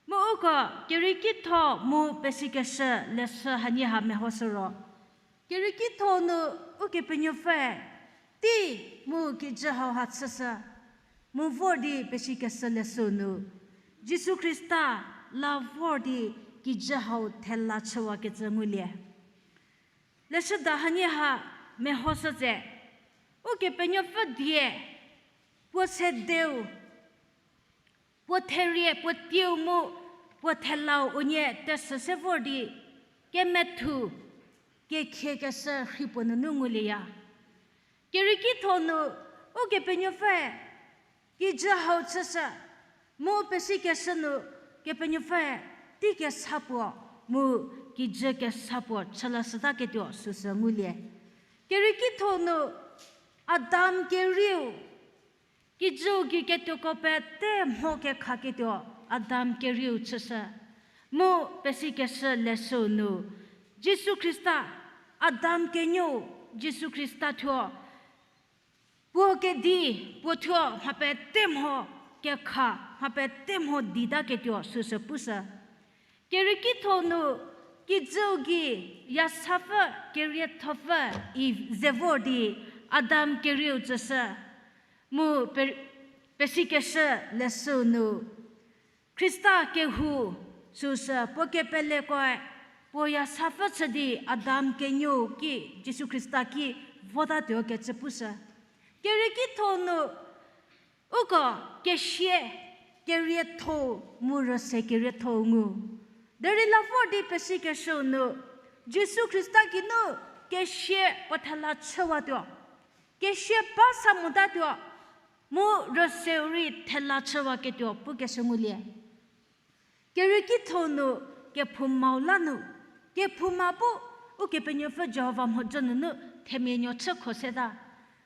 Mu uko kerieki tho mu pesikeshü leshü hanie ha mehoshü ro, kerieki tho nu Ukepenuopfü tei mu kijü hau ha chüshü, mu vor di pesikeshü leshüu nu, Jisu Khrista la vor di kijü hau thela chüwakecü ngulie. Leshüda hanie ha mehoshü tse, Ukepenuopfü die, puo sedeu, puo therie, puo teiu mu puo thelau unie tesü se vor di, kemethu, kekhie keshü rhi puo nunu ngulieya. Kerieki tho nu, Ukepenuopfüe kijü hau chüshü, mu pesikeshü nu Kepenuopfüe tei kesa puo, mu kijü kesa puo chülashütaketuo süsü ngulie. Kerieki tho nu Adam kerieu, kijüu gei ketuoko pete mho kekhaketuo Adam kerieu chüshü. Mu pesikeshü leshüu nu, Jisu Khrista, Adam kenuou, Jisu Khrista thuo, puo kedi, puo thuo mha pete mho kekha, mha pete mho ditaketuo süsü pushü. Kerieki tho nu, kijüu gei yasapfü keriethopfü Iv ze vor di Adam kerieu tsüshü. Mu pe-, pesikeshü leshüu nu, Khrista kehou süsü puo kepelekoe, puo yasapfü chü di Adam kenuou ki, Jisu Khrista ki votatuokecü pushü. Kerieki tho nu, uko kesie kerietho-u mu rüse kerietho-u ngu. Derei la vor di pesikeshüu nu, Jisu Khrista geinu kesie puo thela chüwatuo, kesie ba sa motatuo, mu rüseu rei thela chüwaketuo pukeshü ngulie. Kerieki tho nu, kephoumau la nu, kephouma bu Ukepenuopfü Jihova mhodzü nunu themia nuo chü kho seta.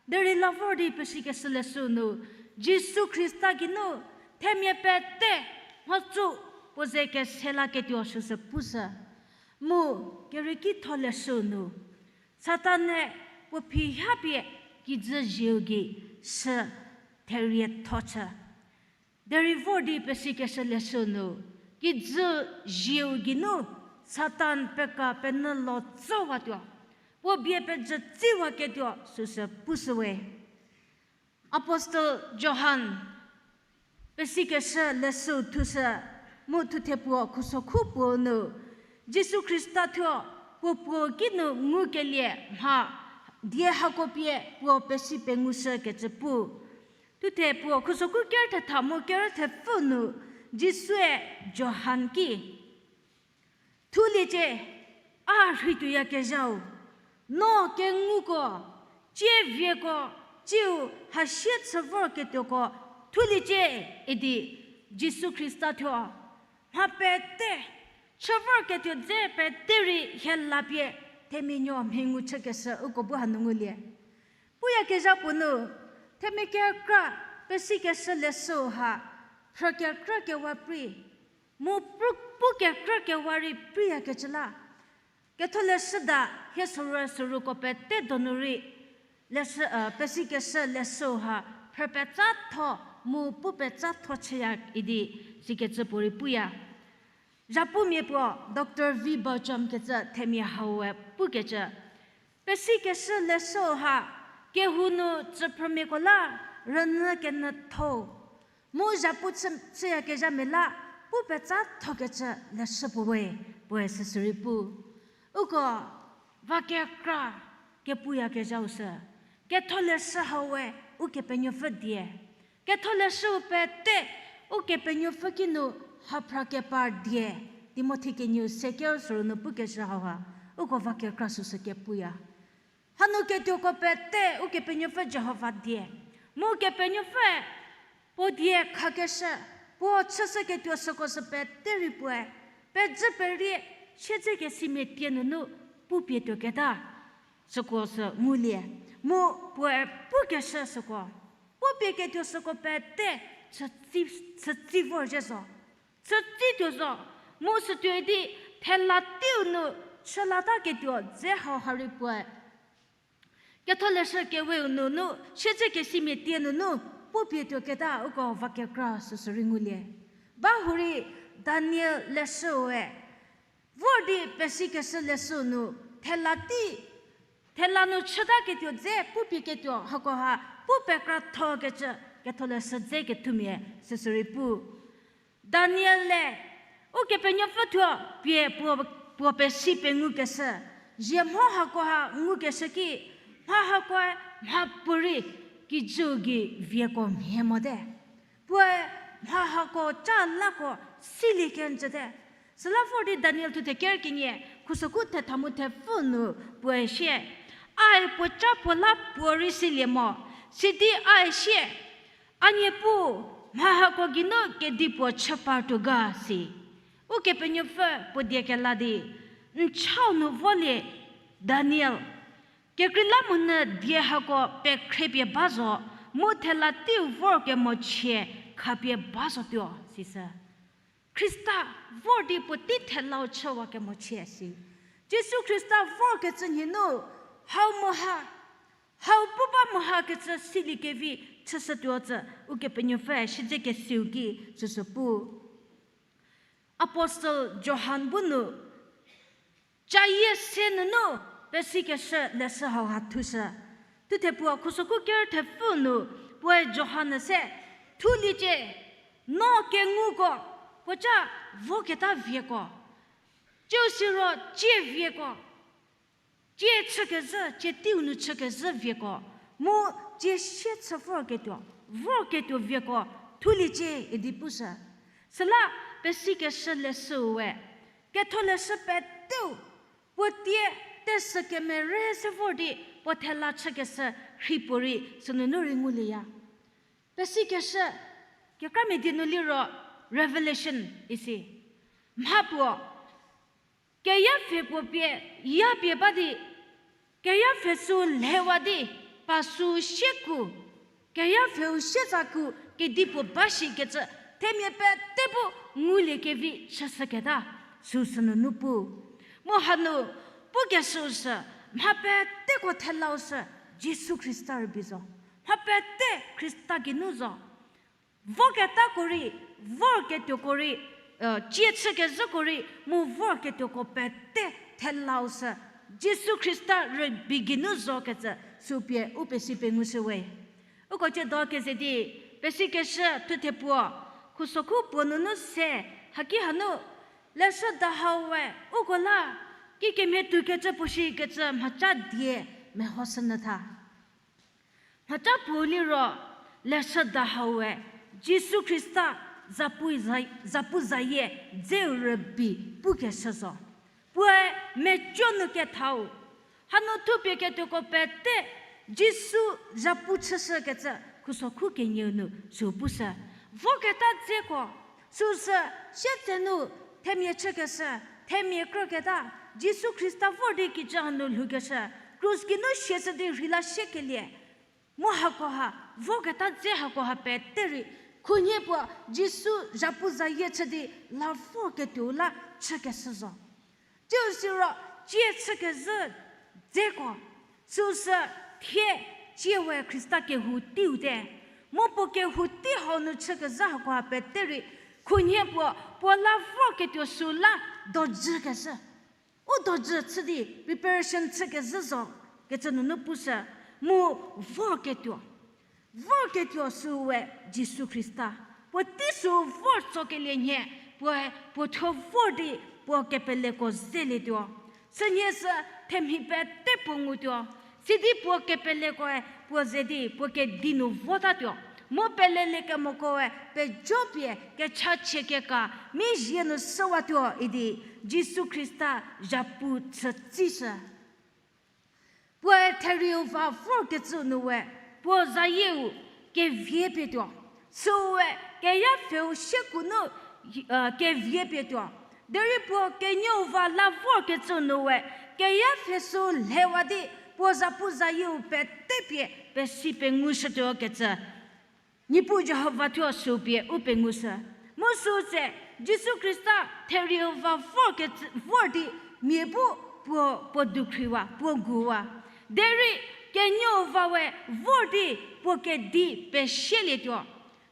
Derei la vor di pesikeshü leshüu nu, Jisu Khrista geinu themia pete mhodzü puo ze kese laketuo süsü pushü. Mu kerieki tho leshüu nu, Satan-e puo phi ha pie kijü zieu gei sü therietho chü. Derei vor di pesikeshü leshüu nu, kijü zieu geinu Satan peka penyü lo tsüwatuo, puo bie pejü tsiwaketuo süsü pushüwe. Apostle Johan pesikeshü leshüu thushü, mu thuthe puo khusokhu puo nu, Jisu Khrista thuo puo puo kinu ngukelie mha die hako pie puo pesi pengushükecü pu. Thuthe puo khusokhu ker thetha mu ker thepfü nu, Jisue Johan ki, Thuliecie, a rhei tuoyakezhau, no kenguko, tsie vieko, tsiu hasie chü vorketuoko, thuliecie, idi Jisu Khrista thuo mha pete, chü vorketuo dze pete rei hie la pie themia nuo mhengu chükeshü uko bu hanu ngulie. Puyakezha puo nu, themia kekra pesikeshü leshüu ha, phrü kekra kewa prei, mu pru-, pu kekra kewa rei preiyakecü la. Ketholeshüda hie sorou sorouko pete donu rei, leshü, pesikeshü leshüu ha, phrü petsatho, mu pu petsatho chüya idi, sikecü puorei puya. Zhapumia puo Doctor V Bartram kecü themia hau we pukecü, pesikeshü leshüu ha, kehou nu tsüphrümiako la rünyü kenyütho, mu zhapu chü, chüyakezhamia la pu petsathokecü leshü puo we, puoe süsürei pu. Uko va kekra kepuyakezhau sü, ketholeshü hau we Ukepenuopfü die. Ketholeshüu pete Ukepenuopfü kinu haphra kepar die, Timothi kenieu seker sorou nu pukeshü hauha, uko va kekra süsü kepuya. Hanu ketuoko pete Ukepenuopfü Jihova die. Mu Kepenuopfüe puo die khakeshü, puo chüshüketuo süko sü pete rei puoe, pejü perie, siedzekesimia tie nunu pupie tuoketa süko sü ngulie. Mu puoe pukeshü süko, pupieketuo süko pete chütsi, chütsi vorzhie zo. Chütsituo zo, mu sütuoi di thela teiu nu chülataketuo dze hauha rei puoe, ketholeshü keweu nunu, siedzekesimia tie nunu, pupie tuoketa uko va kekra süsürei ngulie. Bahurei Daniel leshüue, vor di pesikeshü leshüu nu, thela tei, thela nu chütaketuo dze pupieketuo hakoha pu pekrathokecü ketholeshü dze kethumia süsürei pu. Daniel-e Ukepenuopfü thuo pie puo, puo pesi pengukeshü, zie mho hakoha ngukeshü ki, mha hakoe mhapuorei kijüu gei vieko mhie mote. Puoe mha hako ca lako silie kenjüte. Süla vor di Daniel thuthe ker kenie, khusokhu thetha mu thepfü nu puoe sie, Ae puo ca puo la puo rei silie mo, sidi ae sie, A Niepuu, mha hako geinu kedipuo chü partuo ga si. Ukepenuopfü puo die kela di, N chau nu volie, Daniel, kekreilamonyü die hako pekhrepie ba zo, mu thela teiu vor kemochie khapie ba zotuo, sisü. Khrista vor di puotei thelau chüwa kemochie si. Jisu Khrista vorkecü nhie nu, hau moha, hau pu ba mohakecü siliekevi chüshütuo tsü, Ukepenuopfü siedzekesiu ki süsü pu. Apostle Johan bu nu, cayie se nunu pesikeshü leshü hauha thushü. Thuthe puo khusokhu ker thepfü nu, puoe Johan-e se, Thuliecie, no kenguko, puo ca voketa vieko, ciu siro cie vieko, cie chükezhü, cie teiu nu chükezhü vieko, mu cie sie chü vorketuo, vorketuo vieko, thuliecie idi pushü. Süla pesikeshü leshüu we, ketholeshü peteu, puo tie tesü kemere se vor di, puo thela chükeshü rhei puorei sünunu rei ngulieya. Pesikeshü, kekramia die nu liro Revelation isi. Mha puo, keyapfhe puo pie, yapie ba di, keyapfhe sü lhewa di, pa sü sieku, keyapfheu sietsaku kedipuo ba shikecü, themia pete bu nguliekevi chüshüketa, süsü nunu pu. Mu hanu, pukeshüu sü, mha peteko thelau sü, Jisu Khrista rübei zo. Mha pete Khrista geinu zo. Voketako rei, vorketuoko rei, cie chükezhüko rei, mu vorketuoko pete thelau sü, Jisu Khrista rübei geinu zokecü sü pie u pesi pengushüwe. Uko ciedo keze di, pesikeshü thuthe puo, khusokhu puo nunu se, haki hanu, leshüda hau we, uko la, kikemhie tuokecü puo shikecü mhaca die mehoshünyü tha. Mhaca puo liro, leshüda hau we, Jisu Khrista zapu za-, zapu zayie dzeu rübei pukeshü zo. Puoe meco nu kethau. Hanu thupie ketuoko pete, Jisu zapu chüshükecü khusokhu kenieu nu sü pushü. Voketa dzeko, süsü, sietsenu, themia chükeshü, themia krüketa, Jisu Khrista vor di kijü hanu lhoukeshü, krus geinu siashü di rheila siekelie. Mu hakoha, voketa dze hakoha pete rei, khunhie puo Jisu zapu zayie chü di la vorketuo la chükeshü zo. Tsiu siro, cie chükezhü dzeko, süsü thie, cie we Khrista kehou teiu te. Mu puo kehou tei hau nu chükezhü hakoha pete rei, khunhie puo, puo la vorketuo sü la dojükeshü. U dojü chü di preparation chükezhü zo, kecü nunu pushü, mu vorketuo. Vorketuo süu we Jisu Khrista. Puotei sü vor tsokelie nhie, puoe puo thuo vor di puo kepeleko zelietuo. Sünhie sü themhi pete puo ngutuo. Sidi puo kepelekoe puo ze di puo kedi nu votatuo. Mu peleliekemoko we pejopie kechachie keka mi zie nu süwatuo idi Jisu Khrista zhapu chütsishü. Puoe therieu va vorkecü nu we, puo zayieu kevie pietuo. Süu we keyapfheu siekunu, kevie pietuo. Derei puo kenuou va la vorkecü nu we, keyapfhe sü lhewa di, puo zapu zayieu pete pie pesi pengushütuo kecü. Niepuu Jihova thuo sü pie u pengushü. Mu süu tse, Jisu Khrista therieu va vor kecü, vor di mia bu puo, puo dukhriwa, puo guwa. Derei kenuou va we vor di puo kedi pesielietuo.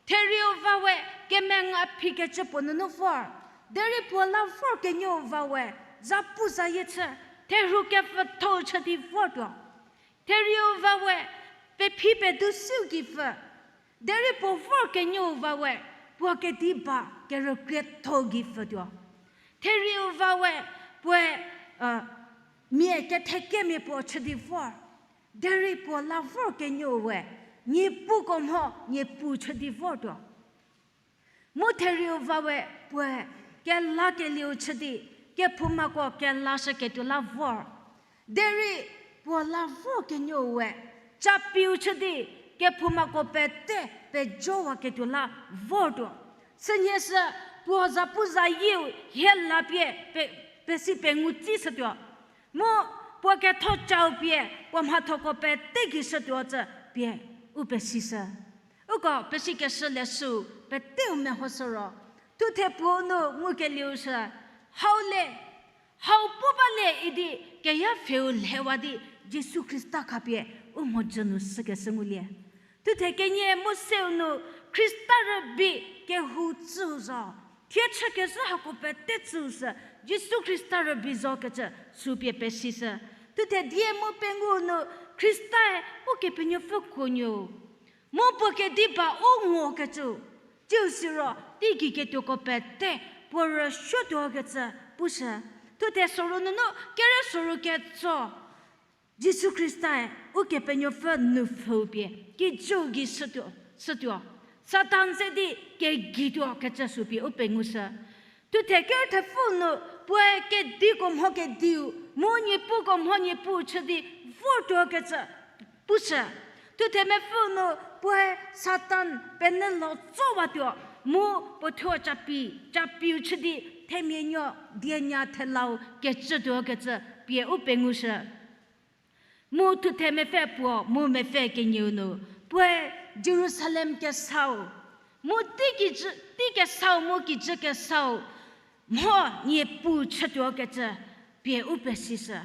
Therieu va we kemenga phikecü puo nunu vor. Derei puo la vor kenuou va we, zapu zayie chü, therhu kepfüthou chü di vortuo. Therieu va we, pephi pedu siu gei pfü. Derei puo vor kenuou va we, puo kedi ba kerükrietho gei pfütuo. Therieu va we, puoe, mia kethekemia puo chü di vor. Derei puo la vor kenuou we, niepuko mho, niepuu chü di vortuo. Mu therieu va we puoe kelakelieu chü di, kephoumako kelashüketuo la vor. Derei puo la vor kenuoue, capiu chü di, kephoumako pete pejowaketuo la vortuo. Sünhie sü puo zapuzayieu hie la pie pe, pesi pengou tsishütuo. Mu puo ketho chau pie puo mhathoko pete gei shütuo cü pie u pesishü. Uko pesikeshü leshüu peteu mehoshü ro, thuthe puo nu ngukelieu shü, hau le, hau pu ba le idi keyapfheu lhewa di Jisu Khrista khapie u mhodzü nu shükeshü ngulie. Thuthe kenie mu seu nu Khrista rübei kehou tsüu zo, thie chükezhü hako pete tsüu sü Jisu Khrista rübei zokecü sü pie pesishü. Thuthe die mu pengou nu Khristae Ukepenuopfü kuonuo mu puo kediba u ngokecü, tsiu siro teigei ketuoko pete puo rüsuotuokecü pushü. Thuthe soru nunu kere soru ketso, Jisu Khristae Ukepenuopfü nupfhüu pie kijüu gei shütuo, shütuo. Satan ze di kegituo kecü sü pie u pengushü. Thuthe kerü thepfü nu puoe kediko mho kediu, mu niepuko mho niepuu chü di vortuo kecü pushü. Thuthe mepfü nu puoe Satan penyü lo tsowatuo, mu puo thuo capi, capiu chü di themia nuo dienya thelau kecütuo kecü pie u pengushü. Mu thuthe mepfü puo mu mepfü kenieu nu puoe Jerusalem kesau, mu tei kijü, tei kesau mu kijü kesau mho niepuu chütuo kecü pie u pesishü.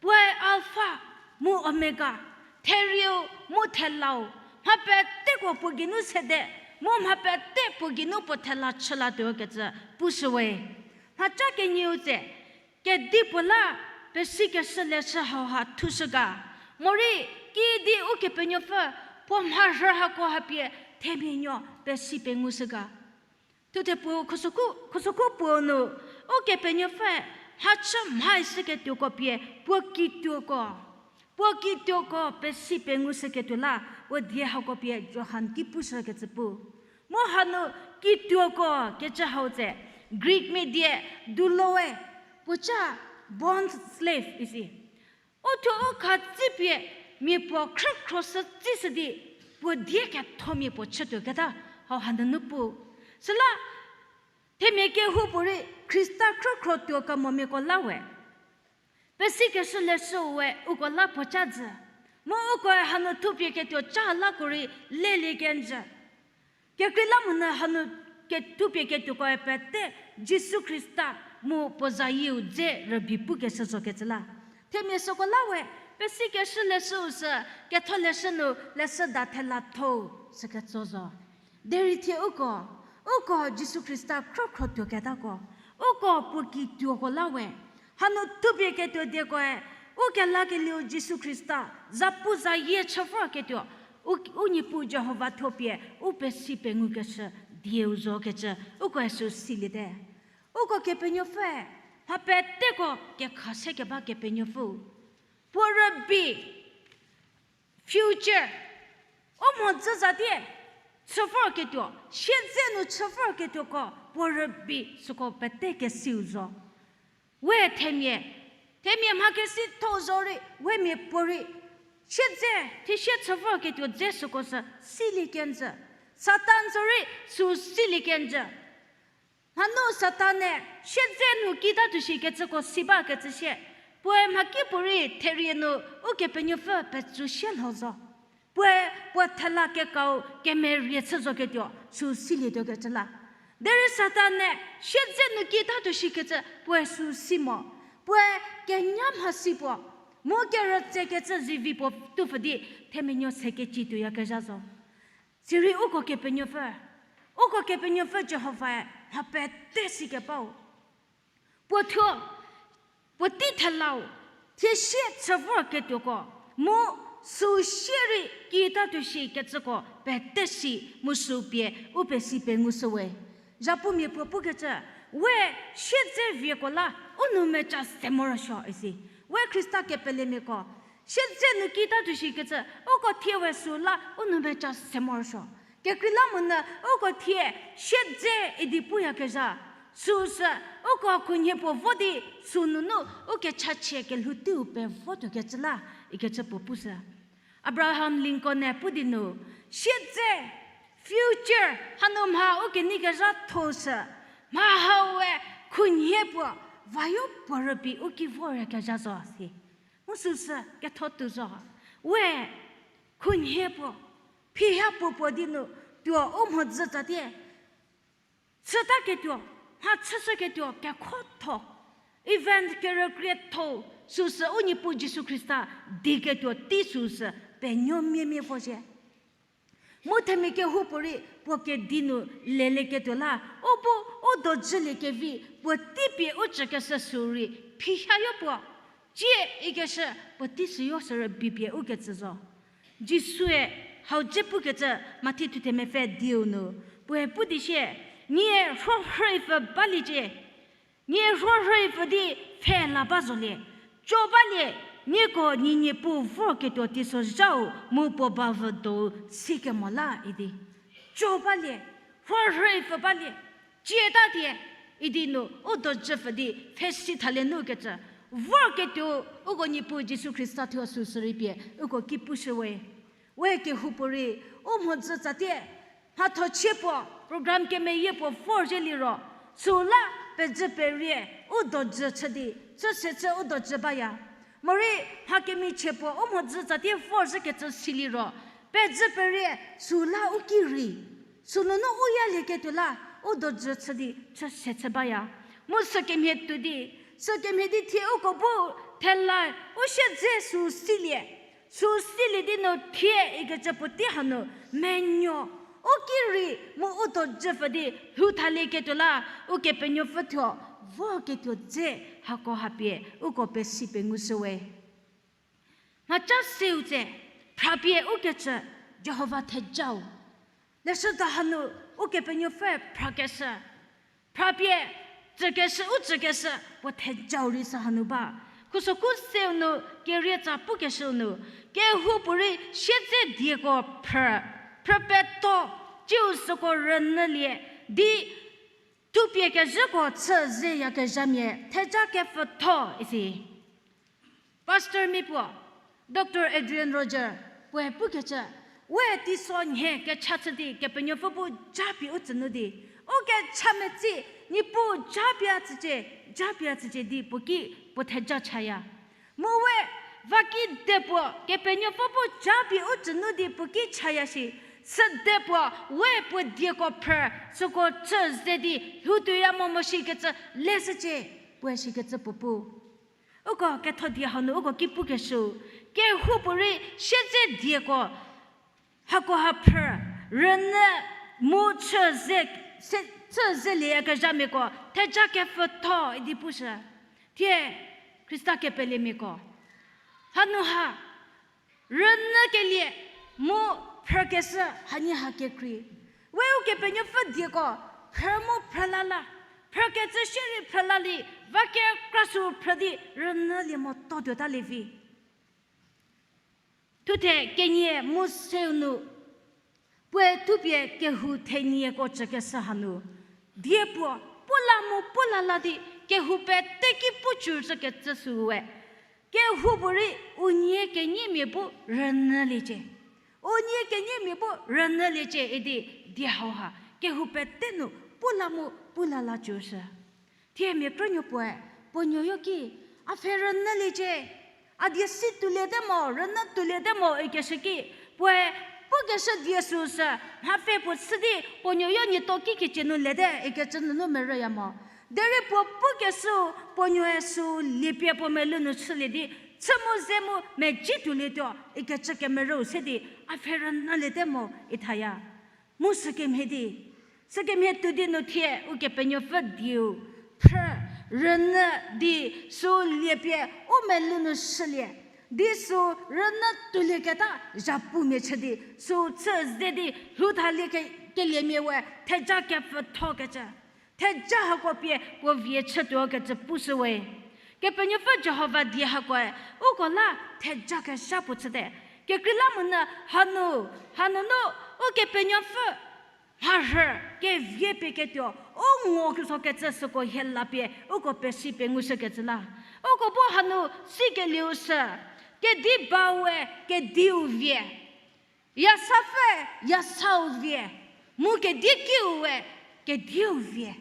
Puoe Alpha mu Omega, therieu mu thelau, mha peteko puo geinu sede, mu mha pete puo geinu puo thela chü latuo kecü pushüwe. Mhaca kenieu tse, kedipuo la pesikeshü leshü hauha thushü ga? Morei kiüdi Ukepenuopfü puo mharhü hako hapie themia nuo pesi pengushü ga? Thuthe puo khusokhu, khusokhu puo nu, Ukepenuopfüe mhachü mhai shüketuoko pie puo kituoko, puo kituoko pesi pengushüketuo la, puo die hako pie Johan ki pushükecü pu. Mu hanu kituoko kecü hau tse, Greek mia die douloe, puoca bond slave isi. U thuo u khatsipie mia puo khrükhro shü tsishü di, puo die kethomia puo chütuoketa hau hanunu pu. Süla themia kehoupuorei Khrista khrükhro tuo kemomiako la we pesikeshü leshüu we uko la puoca jü. Mu ukoe hanu thupie ketuo ca lako rei lelie kenjü. Kekreilamonyü hanu ke-, thupie ketuokoe pete Jisu Khrista mu puo zayieu dze rübei pukeshü zokecü la. Themia süko la we, pesikeshü leshüu sü, ketho leshü nu leshüda thela thou süketso zo. Derei thie uko, uko Jisu Khrista khrükhro tuoketako, uko puo kituoko la we, hanu thupie ketuo diekoe, u kelakelieu Jisu Khrista, zapuzayie chü vorketuo, u, u Niepuu Jihova thuo pie u pesi pengukeshü dieu zokecü ukoe sü siliete. Uko Kepenuopfüe mha peteko kekha se keba Kepenuopfü, puo rübei future, u mhodzü zatie chü vorketuo, siedze nu chü vorketuoko puo rübei süko pete kesiu zo. We themia, themia mha kesitho zorei, we miapuorei, siedze, thiesie chü vorketuo dze süko sü silie kenjü. Satan zorei sü silie kenjü. Mhanu Satan-e siedze nu kitatuo shikecüko si bakecü sie, puoe mhakipuorei therie nu Ukepenuopfü petsu sie lho zo. Puoe puo thela kekau kemerie chü zoketuo sü silietuokecü la. Derei Satan-e siedze nu kitatuo shikecü puoe sü si mo. Puoe kenya mhasi puo, mu kerütsekecü zivi puo tupfü di themia nuo se kecituoyakezha zo. Sirei uko Kepenuopfü, uko Kepenuopfü Jihovae mha pete sikebau, puo thuo, puotei thelau, thiesie chü vorketuoko, mu sü sie rei kitatuo shikecüko pete si mu sü pie u pesi pengushüwe. Zhapumia puo pukecü, we siedze vieko la u nou meca se morosuo isi. We Khrista kepelemiako, siedze nu kitatuo shikecü uko thie we sü la u nou meca se morosuo. Kekreilamonyü uko thie siedze idi puyakezha. Süsü uko khunhie puo vo di sünunu ukechachie kelhou teiu pevotuokecü la ikecü puo pushü. Abraham Lincoln-e pu di nu, siedze, future, hanu mha ukenei kezhatho sü, mha haue khunhie puo vayo puo rübei u ki vorkezha zo si. Mu süsü ketho tuo zo. We khunhie puo, phiha puo puo di nu tuo u mhodzü tsatie. Chütaketuo, mha chüshüketuo kekhotho, event kerükrietho, süsü u Niepuu Jisu Khrista diketuo tei süsü penuomiamia vo zhie. Mu themia kehoupuorei puo kedi nu lelieketuo la, u bu u dojülie kevi puotei pie u tsükeshü sü rei phihayo puo, cie ikeshü puotei süyo sü rübei pie u ketsü zo. Jisue hau dze pukecü Mathi thuthe mepfü dieu nu, puoe pu di sie, nie rhohrüipfü baliecie, nie rhohrüipfü di pfhe la ba zolie, co balie, nieko nie Niepuu vorketuo teisozhau mu puo bavü dou sikemo la idi. Co balie, rhohrüipfü balie, cieta die, idi nu u dojüpfü di pfhe si thalie nu kecü, vorketuo uko Niepuu Jisu Khrista thuo süsü rei pie uko ki pushüwe. We kehoupuorei u mhodzü tsatie, mhathochie puo, program kemeyie puo vorzhie liro, süla pezhü perie u dojü chü di, chü se chü u dojü baya. Morei mha kemichie puo u mhodzü tsatie vorzhükecü siliro, pezhü perie süla u ki rei, sünunu u yalieketuo la u dojü chü di chü se chü baya. Mu sükemhie tuo di, sükemhie di thie uko bu thela u siedze sü silie, sü silie di nu thie ikecü puotei hanu menuo, u ki rei mu u dojüpfü di lhou thalieketuo la Ukepenuopfü thuo voketuo dze hako hapie uko pesi pengushüwe. Mhaca seu tse, phrapie ukecü Jihova thejau. Leshüda hanu Ukepenuopfü phrakeshü, phrapie tsükeshü, u tsükeshü puo thejau rei sü hanu ba. Khuso khu seu nu kerie tsa pukeshü nu, kehoupuorei siedze dieko phrü, phrü peto, ciu süko rünyülie di thupie kezhüko chü zeyakezhamia theja kepfütho isi. Pastor mia puo, Doctor Adrian Rogers, puoe pukecü, we teiso nhie kecha chü di Kepenuopfü bu japie u tsü nu di, u kecha metsi, Niepuu japie a tsücie, japie a tsücie di puo ki puo theja chaya. Mu we, va ki de puo Kepenuopfü bu japie u tsü nu di puo ki chaya shi, süde puo, we puo dieko phrü, süko chü ze di lhou tuoya mo mo shikecü leshücie, puoe shikecü puo pu. Uko ketho die hanu uko ki pukeshü, kehoupuorei siedze dieko, hakoha phrü, rünyü mu chü ze, se, chü zelieyakezhamiako theja kepfütho idi pushü. Thie Khrista kepelemiako, hanu ha rünyükelie mu phrükeshü hanie ha kekrei. We Ukepenuopfü dieko phrü mu phrü la la, phrükecü shierei phrü la li, va kekra sü phrü di rünyülie mo to tuota lievi. Thuthe kenie mu seu nu, puoe thupie kehou thenieko chükeshü hanu, die puo, pu la mu pu la la di, kehou pete ki pu cü zhükecü süe, kehoupuorei unie kenyimia bu rünyüliecie. Unie kenyimia bu rünyüliecie idi, die hauha kehou pete nu pu la mu pu la la cüshü. Thie mia krünuo puoe, puo nuoyo ki, a pfhe rünyüliecie, a die si tuoliete mo, rünyü tuoliete mo ikeshü ki, puoe pukeshü die süsü, mha pfhe puo chü di puo nuoyo nieto ki kecie nu liete ikecü nunu merüya mo. Derei puo pukeshü, puo nuoe sü liepie puo melou nu chülie di, chü mu ze mu mezi tuolietuo ikecü kemerüu se di, a pfhe rünyüliete mo ithaya. Mu sükemhie di, sükemhie tuo di nu thie Ukepenuopfü dieu phrü, rünyü di sü liepie u melou nu chülie di sü rünyü tuolieketa zhapumia chü di sü chü ze di lhou thalie ke, keliemia we theja kepfüthokecü. Theja hako pie puo vie chütuokecü pushüwe. Kepenuopfü Jihova die hakoe uko la theja kezha puo chüte. Kekreilamonyü hanu, hanunu Ukepenuopfü mharhü kevie pie ketuo, u ngo kezokecü süko hie la pie uko pesi pengushükecü la. Uko bu hanu sikelieu sü, kedi baue kediu vie, yasapfü yasau vie, mu kedikiue kediu vie.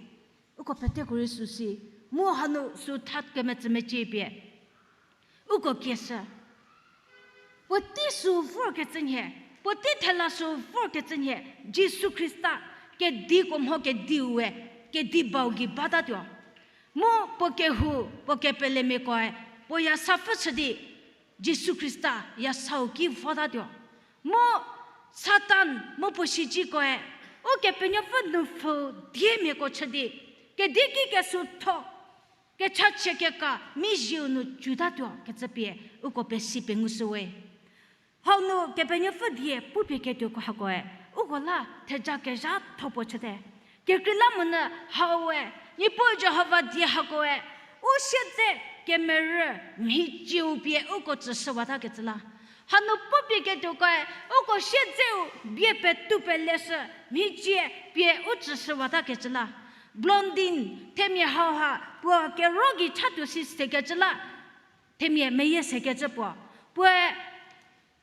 Uko peteko rei süsi, mu hanu sü that kemetsü mecie pie uko kieshü. Puotei sü vorkecü nhie, puotei thela sü vorkecü nhie, Jisu Khrista kediko mho kediue, kedi bau gei batatuo. Mu puo kehou, puo kepelemiakoe, puo yasapfü chü di, Jisu Khrista yasau ki votatuo. Mu Satan mu puo shicikoe, Ukepenuopfü nupfhü diemiako chü di, kediki kesutho, kechachie keka mizieu nu cutatuo kecü pie uko pesi pengushüwe. Hau nu Kepenuopfü die pupie ketuoko hakoe, uko la theja kezhatho puo chüte. Kekreilamonyü haue, Niepuu Jihova die hakoe, u siedze kemerü mhicieu pie uko tsüshüwatakecü la. Hanu pupie ketuokoe, uko siedzeu bie petou peleshü mhicie pie u tsüshüwatakecü la. Blondin, themia hauha puo kero gei chatuo si sekecü la. Themia meyie sekecü puo. Puoe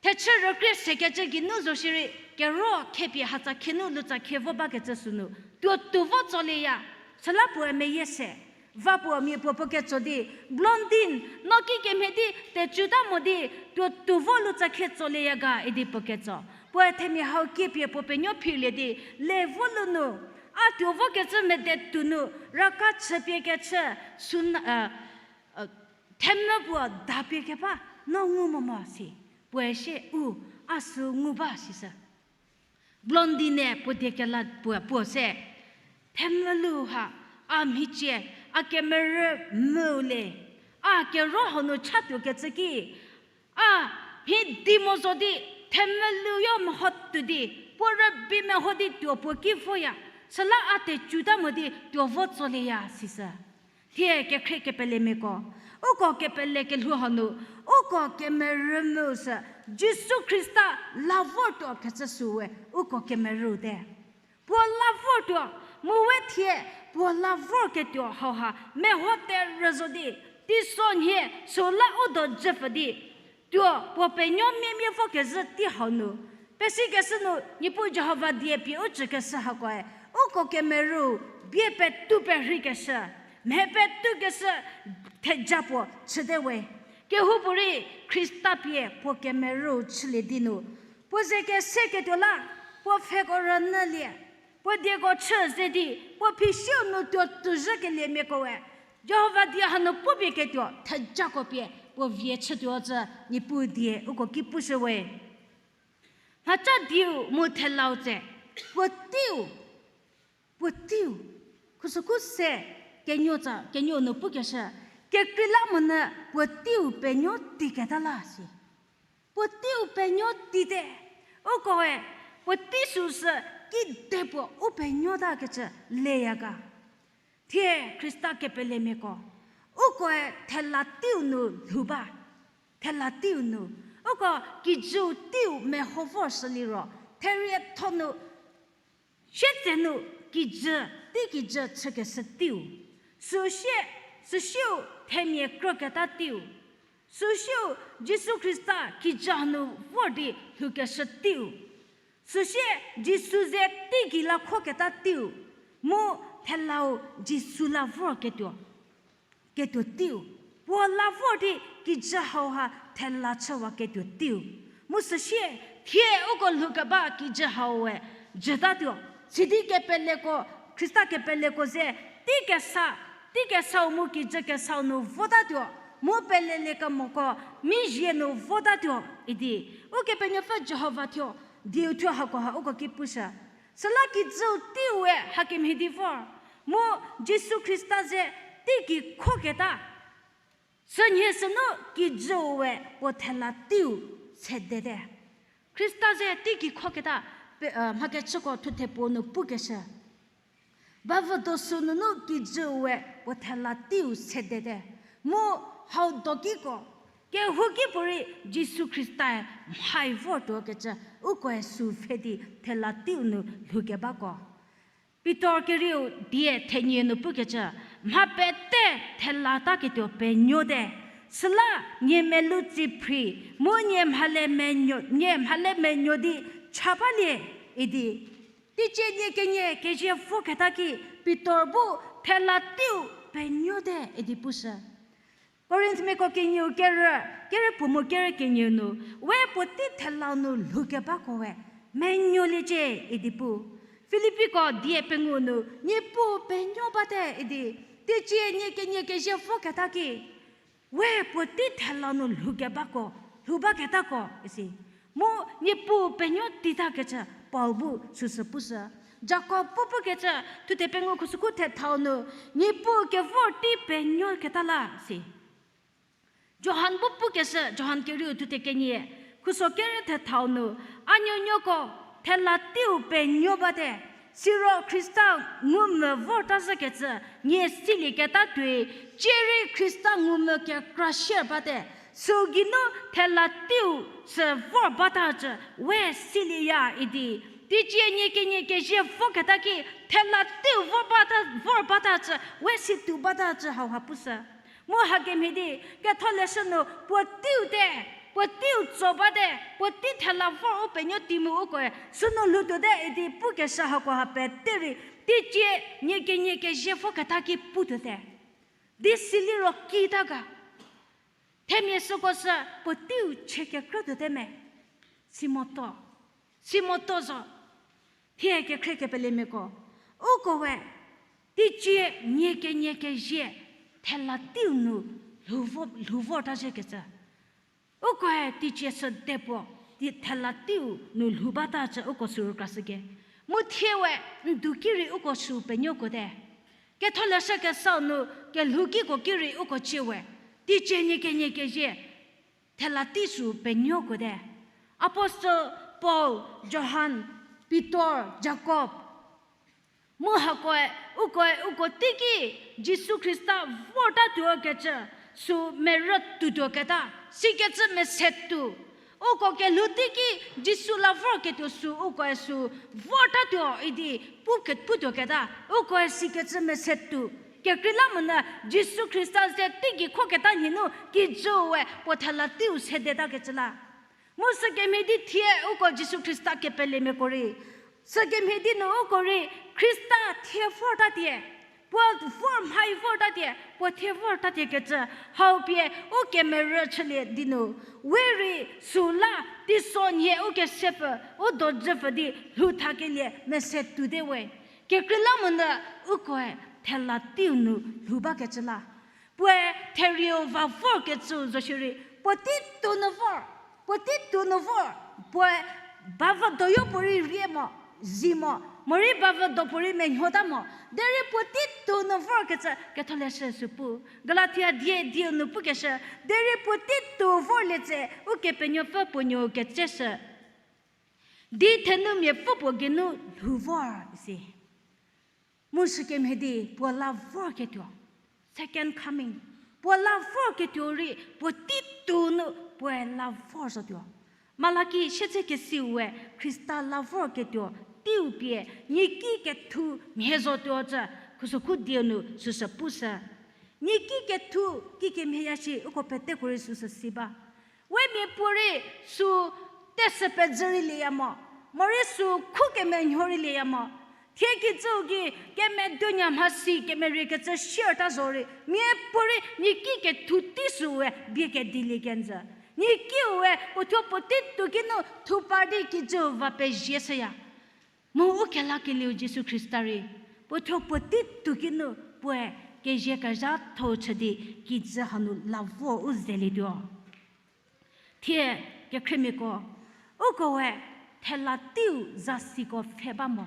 thechü rükrie sekecü geinu zo shierei, kero khepie hatsa khienu lutsa khie vo bakecü sünu, tuo tuo vo tsolieya, süla puoe meyie se. Va puo mia puo puo ketso di, Blondin, no kikemhie di tecuta mo di, tuo tuo vo lutsa khie tsolieya ga idi puo ketso. Puoe themia hau kiepie puo penuo phirlie di, le vo lunu, a tuo vokecü mede tuonu, raka chüpie kechü, suna, themvü puo dapie keba, no ngu mo mo si. Puoe sie u, a sü ngu ba sisü. Blondine puo die kela puo, puo se, themvü lu ha, a mhicie, a kemerü mu le, a kero hau nu chatuo kecü ki, a mhi di mo zo di, themvü luyo meho tuo di, puo rübei meho di tuo puo ki voya, süla a tecuta mo di tuo vo tsolieya sisü. Thie kekhrie kepelemiako, uko kepele kelhou hanu, uko kemerü mu sü, Jisu Khrista la vortuo kecü süwe, uko kemerü te. Puo la vortuo, mu we thie, puo la vorketuo hauha, meho terü zo di, teisonhie, süla u do jüpfü di, tuo puo penuo miemia vokezhü tei hau nu, pesikeshü nu, Niepuu Jihova die pie u tsükeshü hakoe, uko kemerü, bie petou perheikeshü, mhe petoukeshü, theja puo chüte we. Kehoupuorei Khrista pie puo kemerü chülie di nu, puo ze keseketuo la, puo pfheko rünyülie, puo dieko chü ze di, puo phisiu nu tuo tuozhükeliemiakoe, Jihova die hanu pupie ketuo thejako pie puo vie chütuo cü Niepuu die uko ki pushüwe. Mhaca dieu mu thelau tse, puo teiu, puo teiu, khusükhu se, kenuo tsa, kenuo nu pukeshü, kekreilamonyü puo teiu penuo teiketa la si. Puo teiu penuo teite, ukoe, puo tei süsü kide puo u penuotakecü leya ga. Thie Khrista kepelemiako, ukoe thela teiu nu lhou ba, thela teiu nu, uko kijüu teiu meho vor shü liro, therietho nu, sietse nu kijü, tei kijü chükeshü teiu, süsie, süsieu themia kroketa teiu, süsieu Jisu Khrista kijü hanu vor di lhoukeshü teiu, süsie Jisu ze teigei la khoketa teiu, mu thelau Jisu la vorketuo, ketuo teiu, puo la vor di kijü hauha thela chüwaketuo teiu. Mu süsie, thie uko lhoukeba kijü haue jütatuo. Sidi kepeleko, Khrista kepeleko ze, tei kesa, tei kesau mu kijü kesau nu votatuo, mu peleliekemoko mizie nu votatuo idi, Ukepenuopfü Jihova thuo, dieu thuo hakoha uko ki pushü. Süla kijüu teiue hakemhie di vor, mu Jisu Khrista ze teigei khoketa, sünhie sünu kijüue puo thela teiu sedete. Khrista ze teigei khoketa, mhakechüko thuthe puo nu pukeshü. Bavüdo sü nunu kijüue puo thela teiu sedete. Mu hau dokiko, Kehouki puorei Jisu Khrista-e mhai vortuo kecü, ukoe sü pfhe di thela teiu nu lhoukebako. Pitor kerieu die thenie nu pukecü, mha pete thela taketuo penuote. Süla nie melou tsiphri, mu nie mhale menuo, nie mhale menuo di cha balie, idi. Teicie nie kenie kezie voketa ki Pitor bu thela teiu penuote idi pushü. Korinthmiako kenieu kerü, kerü puo mu kerü kenieu nu, we puotei thela nu lhoukebako we menuoliecie idi pu. Filippiko die pengou nu, Niepuu penuo bate idi, teicie nie kenie kezie voketa ki, we puotei thela nu lhoukebako, lhou baketako isi. Mu Niepuu penuo teitakecü Paul bu süsü pushü. Jakob bu pukecü, thuthe pengou khusükhu thethau nu, Niepuu kevor tei penuoketa la si. Johan bu pukeshü, Johan kerieu thuthe kenie, khuso kerü thethau nu, a nuonuoko thela teiu penuo bate, siro Khrista ngumvü vorta zhükecü nie silieketa tuoi, cierei Khrista ngumvü kekra sier bate, sü geinu thela teiu sü vor batacü we silieya idi, teicie nie kenie kezie voketa ki thela teiu vor bata, vor batacü we si tuo batacü hauha pushü. Mu hakemhie di, ketholeshü nu puoteiu te, puoteiu tso bate, puotei thela vor u penuo tei mu ukoe sünu lhoutuote idi pukeshü hakoha pete rei, teicie nie kenie kezie voketa ki putuote. Di siliro kita ga. Themia süko sü puoteiu chie kekrütuote me. Simoto. Simoto zo. Thie kekhrie kepelemiako, uko we teicie nie kenie kezie thela teiu nu lhou vo, lhou vorta zhükecü. Ukoe teicie sü depuo, di thela teiu nu lhou batacü uko sü rükrashüke. Mu thie we ndu ki rei uko sü penuokuote. Ketholeshü kesau nu kelhoukiko ki rei uko cie we teicie nie kenie kezie thela tei sü penuokuote. Apostle Paul, Johan, Pitor, Jakob, mu hakoe, ukoe, uko teiki Jisu Khrista vortatuo kecü sü merü tuotuoketa, sikecü mese tuo. Uko kelhou teiki Jisu la vorketuo sü ukoe sü vortatuo idi puke, putuoketa, ukoe sikecü mese tuo. Kekreilamonyü Jisu Khrista ze teigei khoketa nhie nu kijüu we puo thela teiu sedetakecü la. Mu sükemhie di thie uko Jisu Khrista kepelemiako rei, sükemhie di nu uko rei Khrista thie vortatie, puo vor mhai vortatie, puo thie vortatiekecü hau pie u kemerü chülie di nu, we rei süla teisonhie u kesepfü, u dojüpfü di lhou thakelie mese tuote we. Kekreilamonyü ukoe thela teiu nu lhou bakecü la. Puoe therieu va vorkecü zo shierei, puotei tuo nu vor, puotei tuo nu vor, puoe bavü doyo puorei rie mo, zi mo, morei bavü do puorei menuota mo, derei puotei tuo nu vorkecü ketholeshü sü pu. Galatia die dieu nu pukeshü, derei puotei tuo vorlie tse, Ukepenuopfü puo nuou ketseshü di thenumia pfü puo geinu lhou vor isi. Mu sükemhie di puo la vorketuo, second coming, puo la vorketuo rei puotei tuo nu puoe la vor zotuo. Malaki siedzekesiu we Khrista la vorketuo teiu pie niaki kethu mhie zotuo cü khusokhu dieu nu süsü pushü. Niaki kethu kikemhie ya shi uko peteko rei süsü si ba. We mia puorei sü tesü pezü rei lieya mo, morei sü khu kemenuo rei lieya mo. Thie kijüu ki kemeduonya mhasi kemerie kecü sier ta zorei, mia puorei niaki kethu tei süu we bie kedilie kenjü. Niakiu we puo thuo puotei tuo kinu thupar di kijüu va pezie shüya. Mu u kelakelieu Jisu Khrista rei puo thuo puotei tuo kinu puoe kezie kezhatho chü di kijü hanu la vor u zelietuo. Thie kekhriemiako, uko we thela teiu zasiko pfhe ba mo.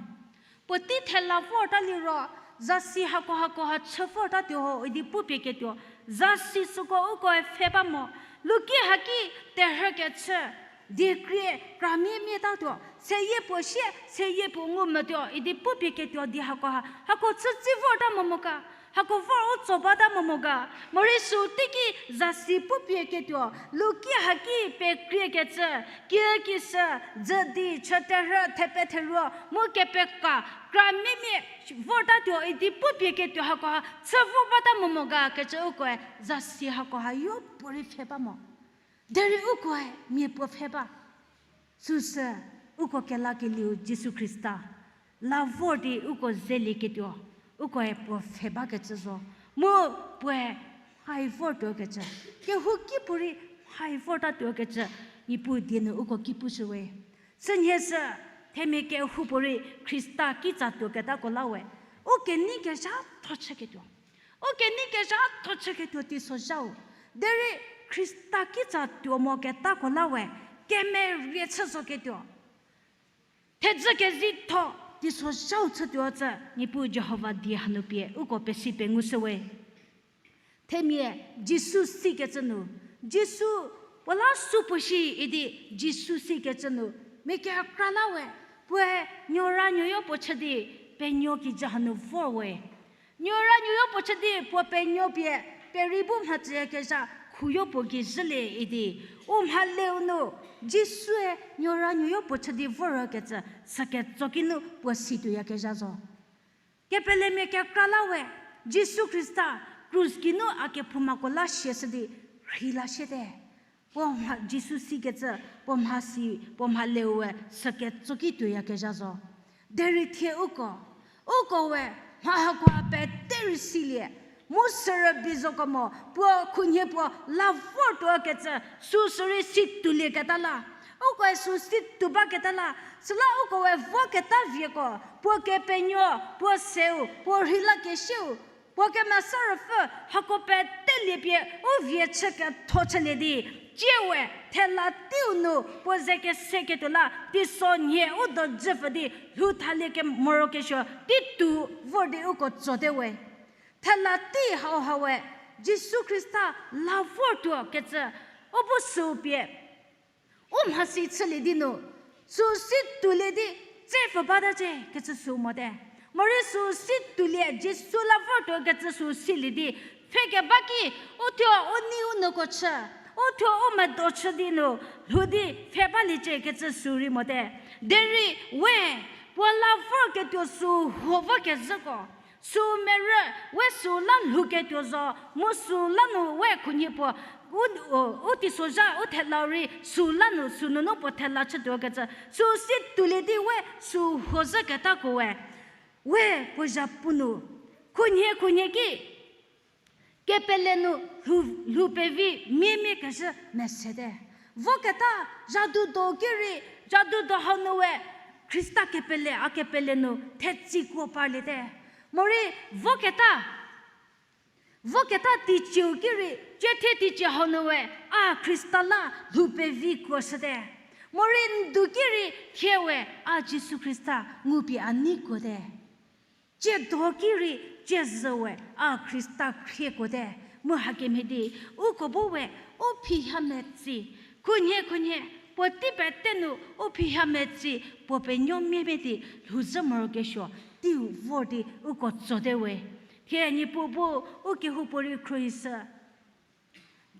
Puotei thela vorta liro, zasi hako hakoha chü vortatuo ho idi pupie ketuo, zasi süko ukoe pfhe ba mo. Luki haki terhü kechü, diekrie kramiemietatuo, seyie puo sie, seyie puo ngu motuo idi pupie ketuo di hakoha hako chü tsi vorta mo mo ka. Hako vor u tso bata momo ga, morei sü teiki zasi pupie ketuo, luki haki pekriekecü, kiüki sü, dzü di, chü terhü, thepe theruo, mu kepeka, kra mimie, vortatuo idi pupie ketuo hakoha, chü vor bata momo ga kecü ukoe, zasi hakoha yopuorei pfhe ba mo. Derei ukoe mia puo pfhe ba. Süsü, uko kelakelieu Jisu Khrista la vor di uko zelieketuo, ukoe puo pfhe bakecü zo. Mu puoe mhai vortuokecü, kehouki puorei mhai vortatuokecü, Niepuu die nu uko ki pushüwe. Sünhie sü, themia kehoupuorei Khrista kitsa tuoketako la we, u kenei kezhatho chüketuo. U kenei kezhatho chüketuo teisozhau. Derei Khrista kitsa tuo moketako la we, kemerie chü zoketuo. Thedzü kezitho teisozhau chütuo tsü, Niepuu Jihova die hanu pie uko pesi pengushüwe. Themia Jisu sikecü nu, Jisu puo la supuo shi idi Jisu sikecü nu, mia kekra la we, puoe nuora nuoyo puo chü di penuo kijü hanu vor we. Nuora nuoyo puo chü di puo penuo pie, perei bu mhacüyakezha khuyo puo gei zhülie idi, u mhaleu nu, Jisue nuora nuoyo puo chü di vorkecü, süketso kinu puo situoyakezha zo. Kepelemia kekra la we, Jisu Khrista krus geinu a kephoumako la siashü di rheila siete. Puo mha, Jisu sikecü, puo mhasi, puo mhaleue süketso ki tuoyakezha zo. Derei thie uko, uko we mha hakoha pete rei silie, mu sürü bi zoko mo, puo khunhie puo la vortuokecü, süsü rei situolieketa la. Ukoe sü situo baketa la, süla uko we voketa vieko, puo kepenuo, puo seu, puo rheilakesieu, puo kemesa ruopfü, hako pete liepie u vie chü ketho chülie di, tsie we thela teiu nu puo ze keseketuo la, teisonhie u dojüpfü di lhou thalie kemorokesuo tei tuo vor di uko tsote we. Thela tei hauha we, Jisu Khrista la vortuokecü, u bu süu pie u mhasi chülie di nu, sü situolie di, tse pfü batacie kecü sü mote. Morei sü situolie Jisu la vortuokecü sü silie di, pfhe keba ki, uthuo u nei u nuoko chü, uthuo u medo chü di nu, lhou di pfhe baliecie kecü sü rei mote. Derei we, puo la vorketuo sü huo vokezhüko, sü merü, we sü la lhouketuo zo, mu sü la nu we khunhie puo, u, u, u teisozha, u thela rei, sü la nu, sünunu puo thela chütuokecü, sü situolie di we, sü huo zhüketako we, we puo zhapu nu, khunhie khunhie ki, kepele nu lhou, lhou pevi miemie kezhü mesete. Voketa, zhadudo ki rei, zhadudo hau nu we, Khrista kepele, a kepele nu thetsikuo parliete. Morei voketa, voketa teicieu ki rei, ciethie teicie hau nu we, a Khrista la lhou pevi kuoshüte. Morei ndu ki rei, thie we, a Jisu Khrista ngupie a nei kuote. Ciedo ki rei, ciezhü we, a Khrista khriekuote. Mu hakemhie di, uko bu we, u phiha metsi, khunhie khunhie, puotei pete nu, u phiha metsi, puo penuo miemie di, lhou zhü morokesuo, teiu vor di, uko tsote we. Thie Niepuu bu, u kehoupuorei khruohishü.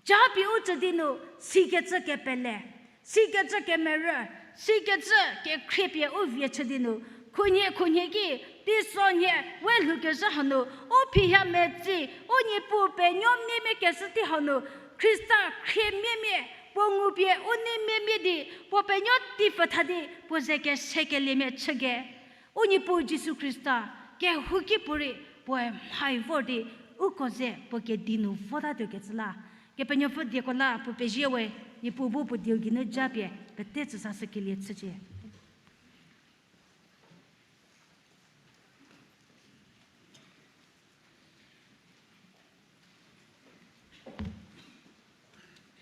Japie u tsü di nu, sikecü kepele, sikecü kemerü, sikecü kekhriepie u vie chü di nu, khunhie khunhie ki, teisonhie we lhoukezhü hanu, u phiha metsi, u Niepuu penuo miemie keshü tei hanu, Khrista khrie miemie, puo ngupie u nei miemie di, puo penuo teipfü tha di, puo ze kesekeliemia chüke. U Niepuu Jisu Khrista, kehouki puorei puoe mhai vor di, uko ze puo kedi nu votatuokecü la. Kepenuopfü dieko la puo pezie we, Niepuu bu puo dieu geinu japie, pete tsüsashükelie chücie.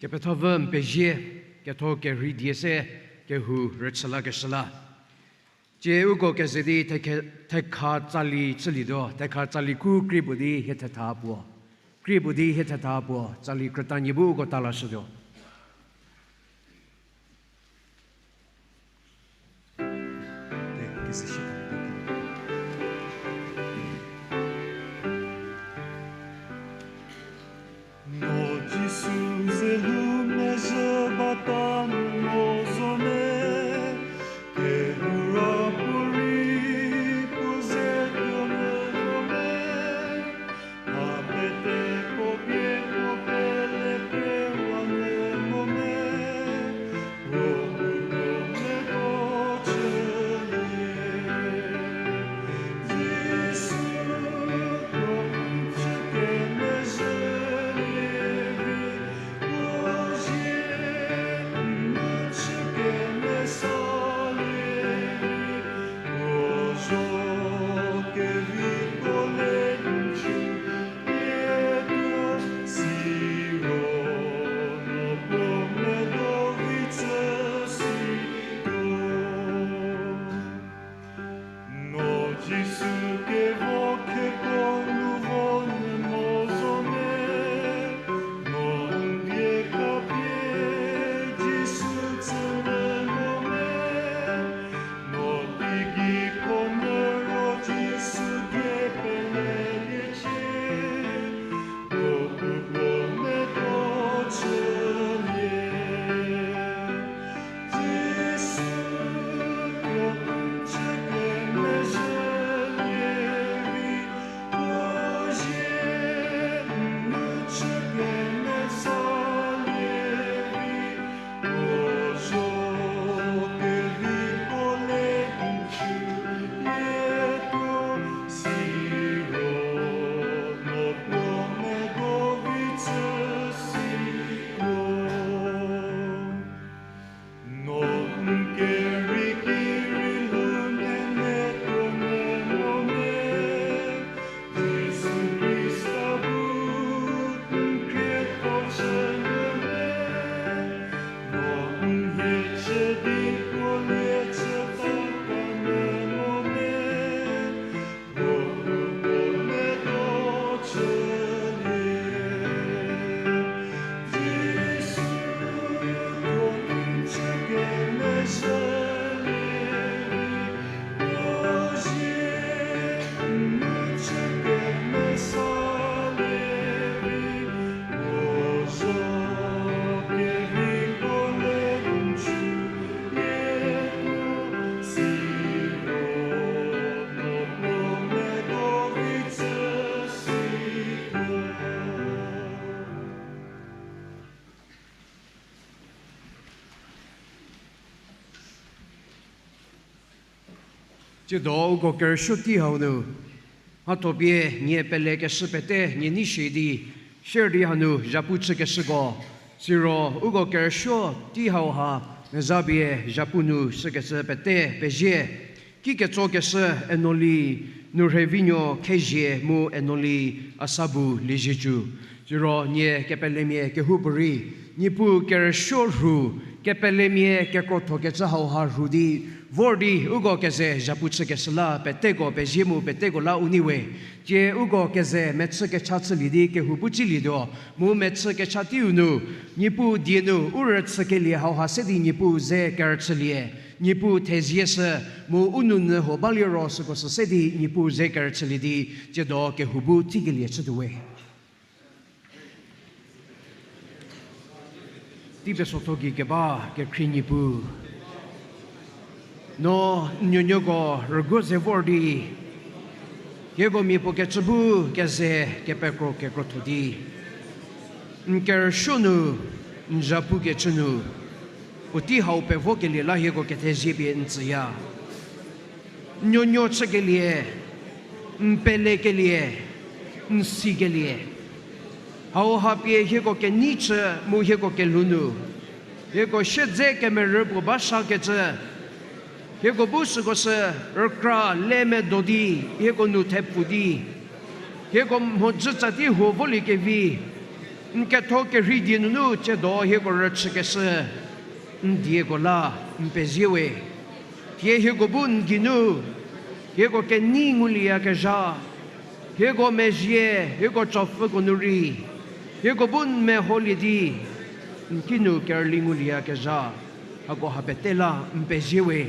Kepethapfü n pezie, ketho kerhei die se kehou rüchülakeshü la. Tie uko keze di thekhe-, thekha tsali chülietuo, thekha tsali khu krie puo di hie thetha puo. Krie puo di hie thetha puo, tsali krütanie bu uko ta lashütuo. Jisu kevo kheko nu vo nyü mo zo me, no n vie khapie Jisu tsü nyü mo me, no teigei ko nyü ro Jisu die peleliecie, no uko medo chülie. Tsiedo uko kerüsuo tei hau nu, mhatho pie nie pelekeshü pete nie nei shi di, share di hanu zhapu chükeshüko, siro uko kerüsuo tei hau ha meza pie zhapu nu shükecü pete pezie. Kiketsokeshü Enoli Nurhevinuo Khezie mu Enoli Asabu Liezietsu. Siro nie kepelemia kehoupuorei, Niepuu kerüsuo rhu, kepelemia kekrothokecü hauha rhu di, vor di uko keze zhapu chükeshü la peteko pezie mu peteko la u nei we. Tie uko keze mechü kecha chülie di kehou bu chülietuo, mu mechü kecha teiu nu, Niepuu die nu u rüchükelie hauha se di Niepuu ze kerüchülie, Niepuu thezie shü, mu u nounyü huo ba liro süko sü se di Niepuu ze kerüchülie di, tsiedo kehou bu tikelie chütuo we. Tei pesotho gei keba kekhrie Niepuu, no n nuonuoko rüguo ze vor di, hieko mia puo kecü bu keze kepekro kekrotho di, n kerüsuo nu, n zhapukecü nu, puotei hau pevokelie la hieko kethezie pie n tsüya. N nuonuo chükelie, n pelekelie, n sikelie, hauha pie hieko kenei chü mu hieko kelhou nu, hieko siedze kemerü puo ba sakecü, hieko bu süko sü rükra le medo di, hieko nu thepfu di, hieko mhodzü tsa tei huo voliekevi, n ketho kerhei die nunu tsiedo hieko rüchükeshü, n dieko la n pezie we. Thie hieko bu n geinu, hieko kenei ngulieyakezha, hieko mezhie, hieko tsopfüko nu rei, hieko bu n meholie di, n kinu kerüli ngulieyakezha, hako ha pete la n pezie we.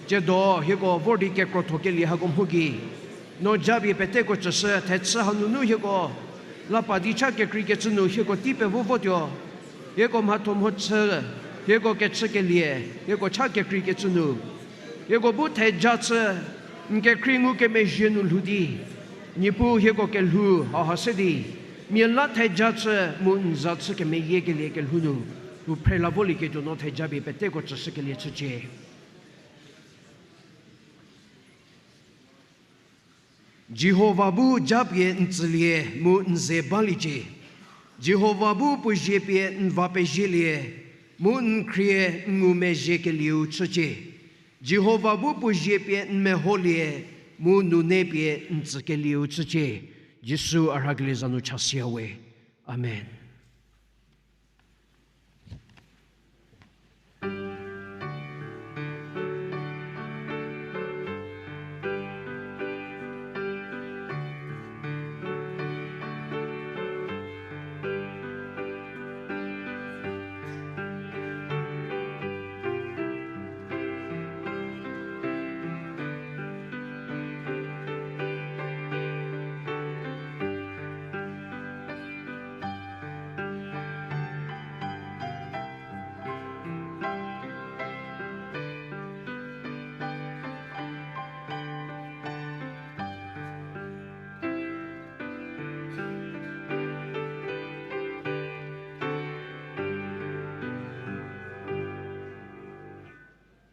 Tsiedo hieko vor di kekrothokelie hako mho gei, no japie peteko tsüshü, thechü hanunu hieko la pa di cha kekreikecü nu hieko tei pevo votuo. Hieko mhatho mhochü, hieko kechükelie, hieko cha kekreikecü nu, hieko bu theja chü, n kekhrie ngukemezhie nu lhou di, Niepuu hieko kelhou hauha se di, mia la theja chü mu n za chü kemeyiekelie kelhou nu, u phre la volieketuo no theja pie peteko tsüshükelie chücie. Jihova bu japie n tsülie mu n ze baliecie. Jihova bu puo zie pie n va pezielie, mu n khrie n ngumezhiekelieu chücie. Jihova bu puo zie pie n meholie, mu nune pie n tsükelieu chücie. Jisu a rhakelie za nu chasiya we. Amen.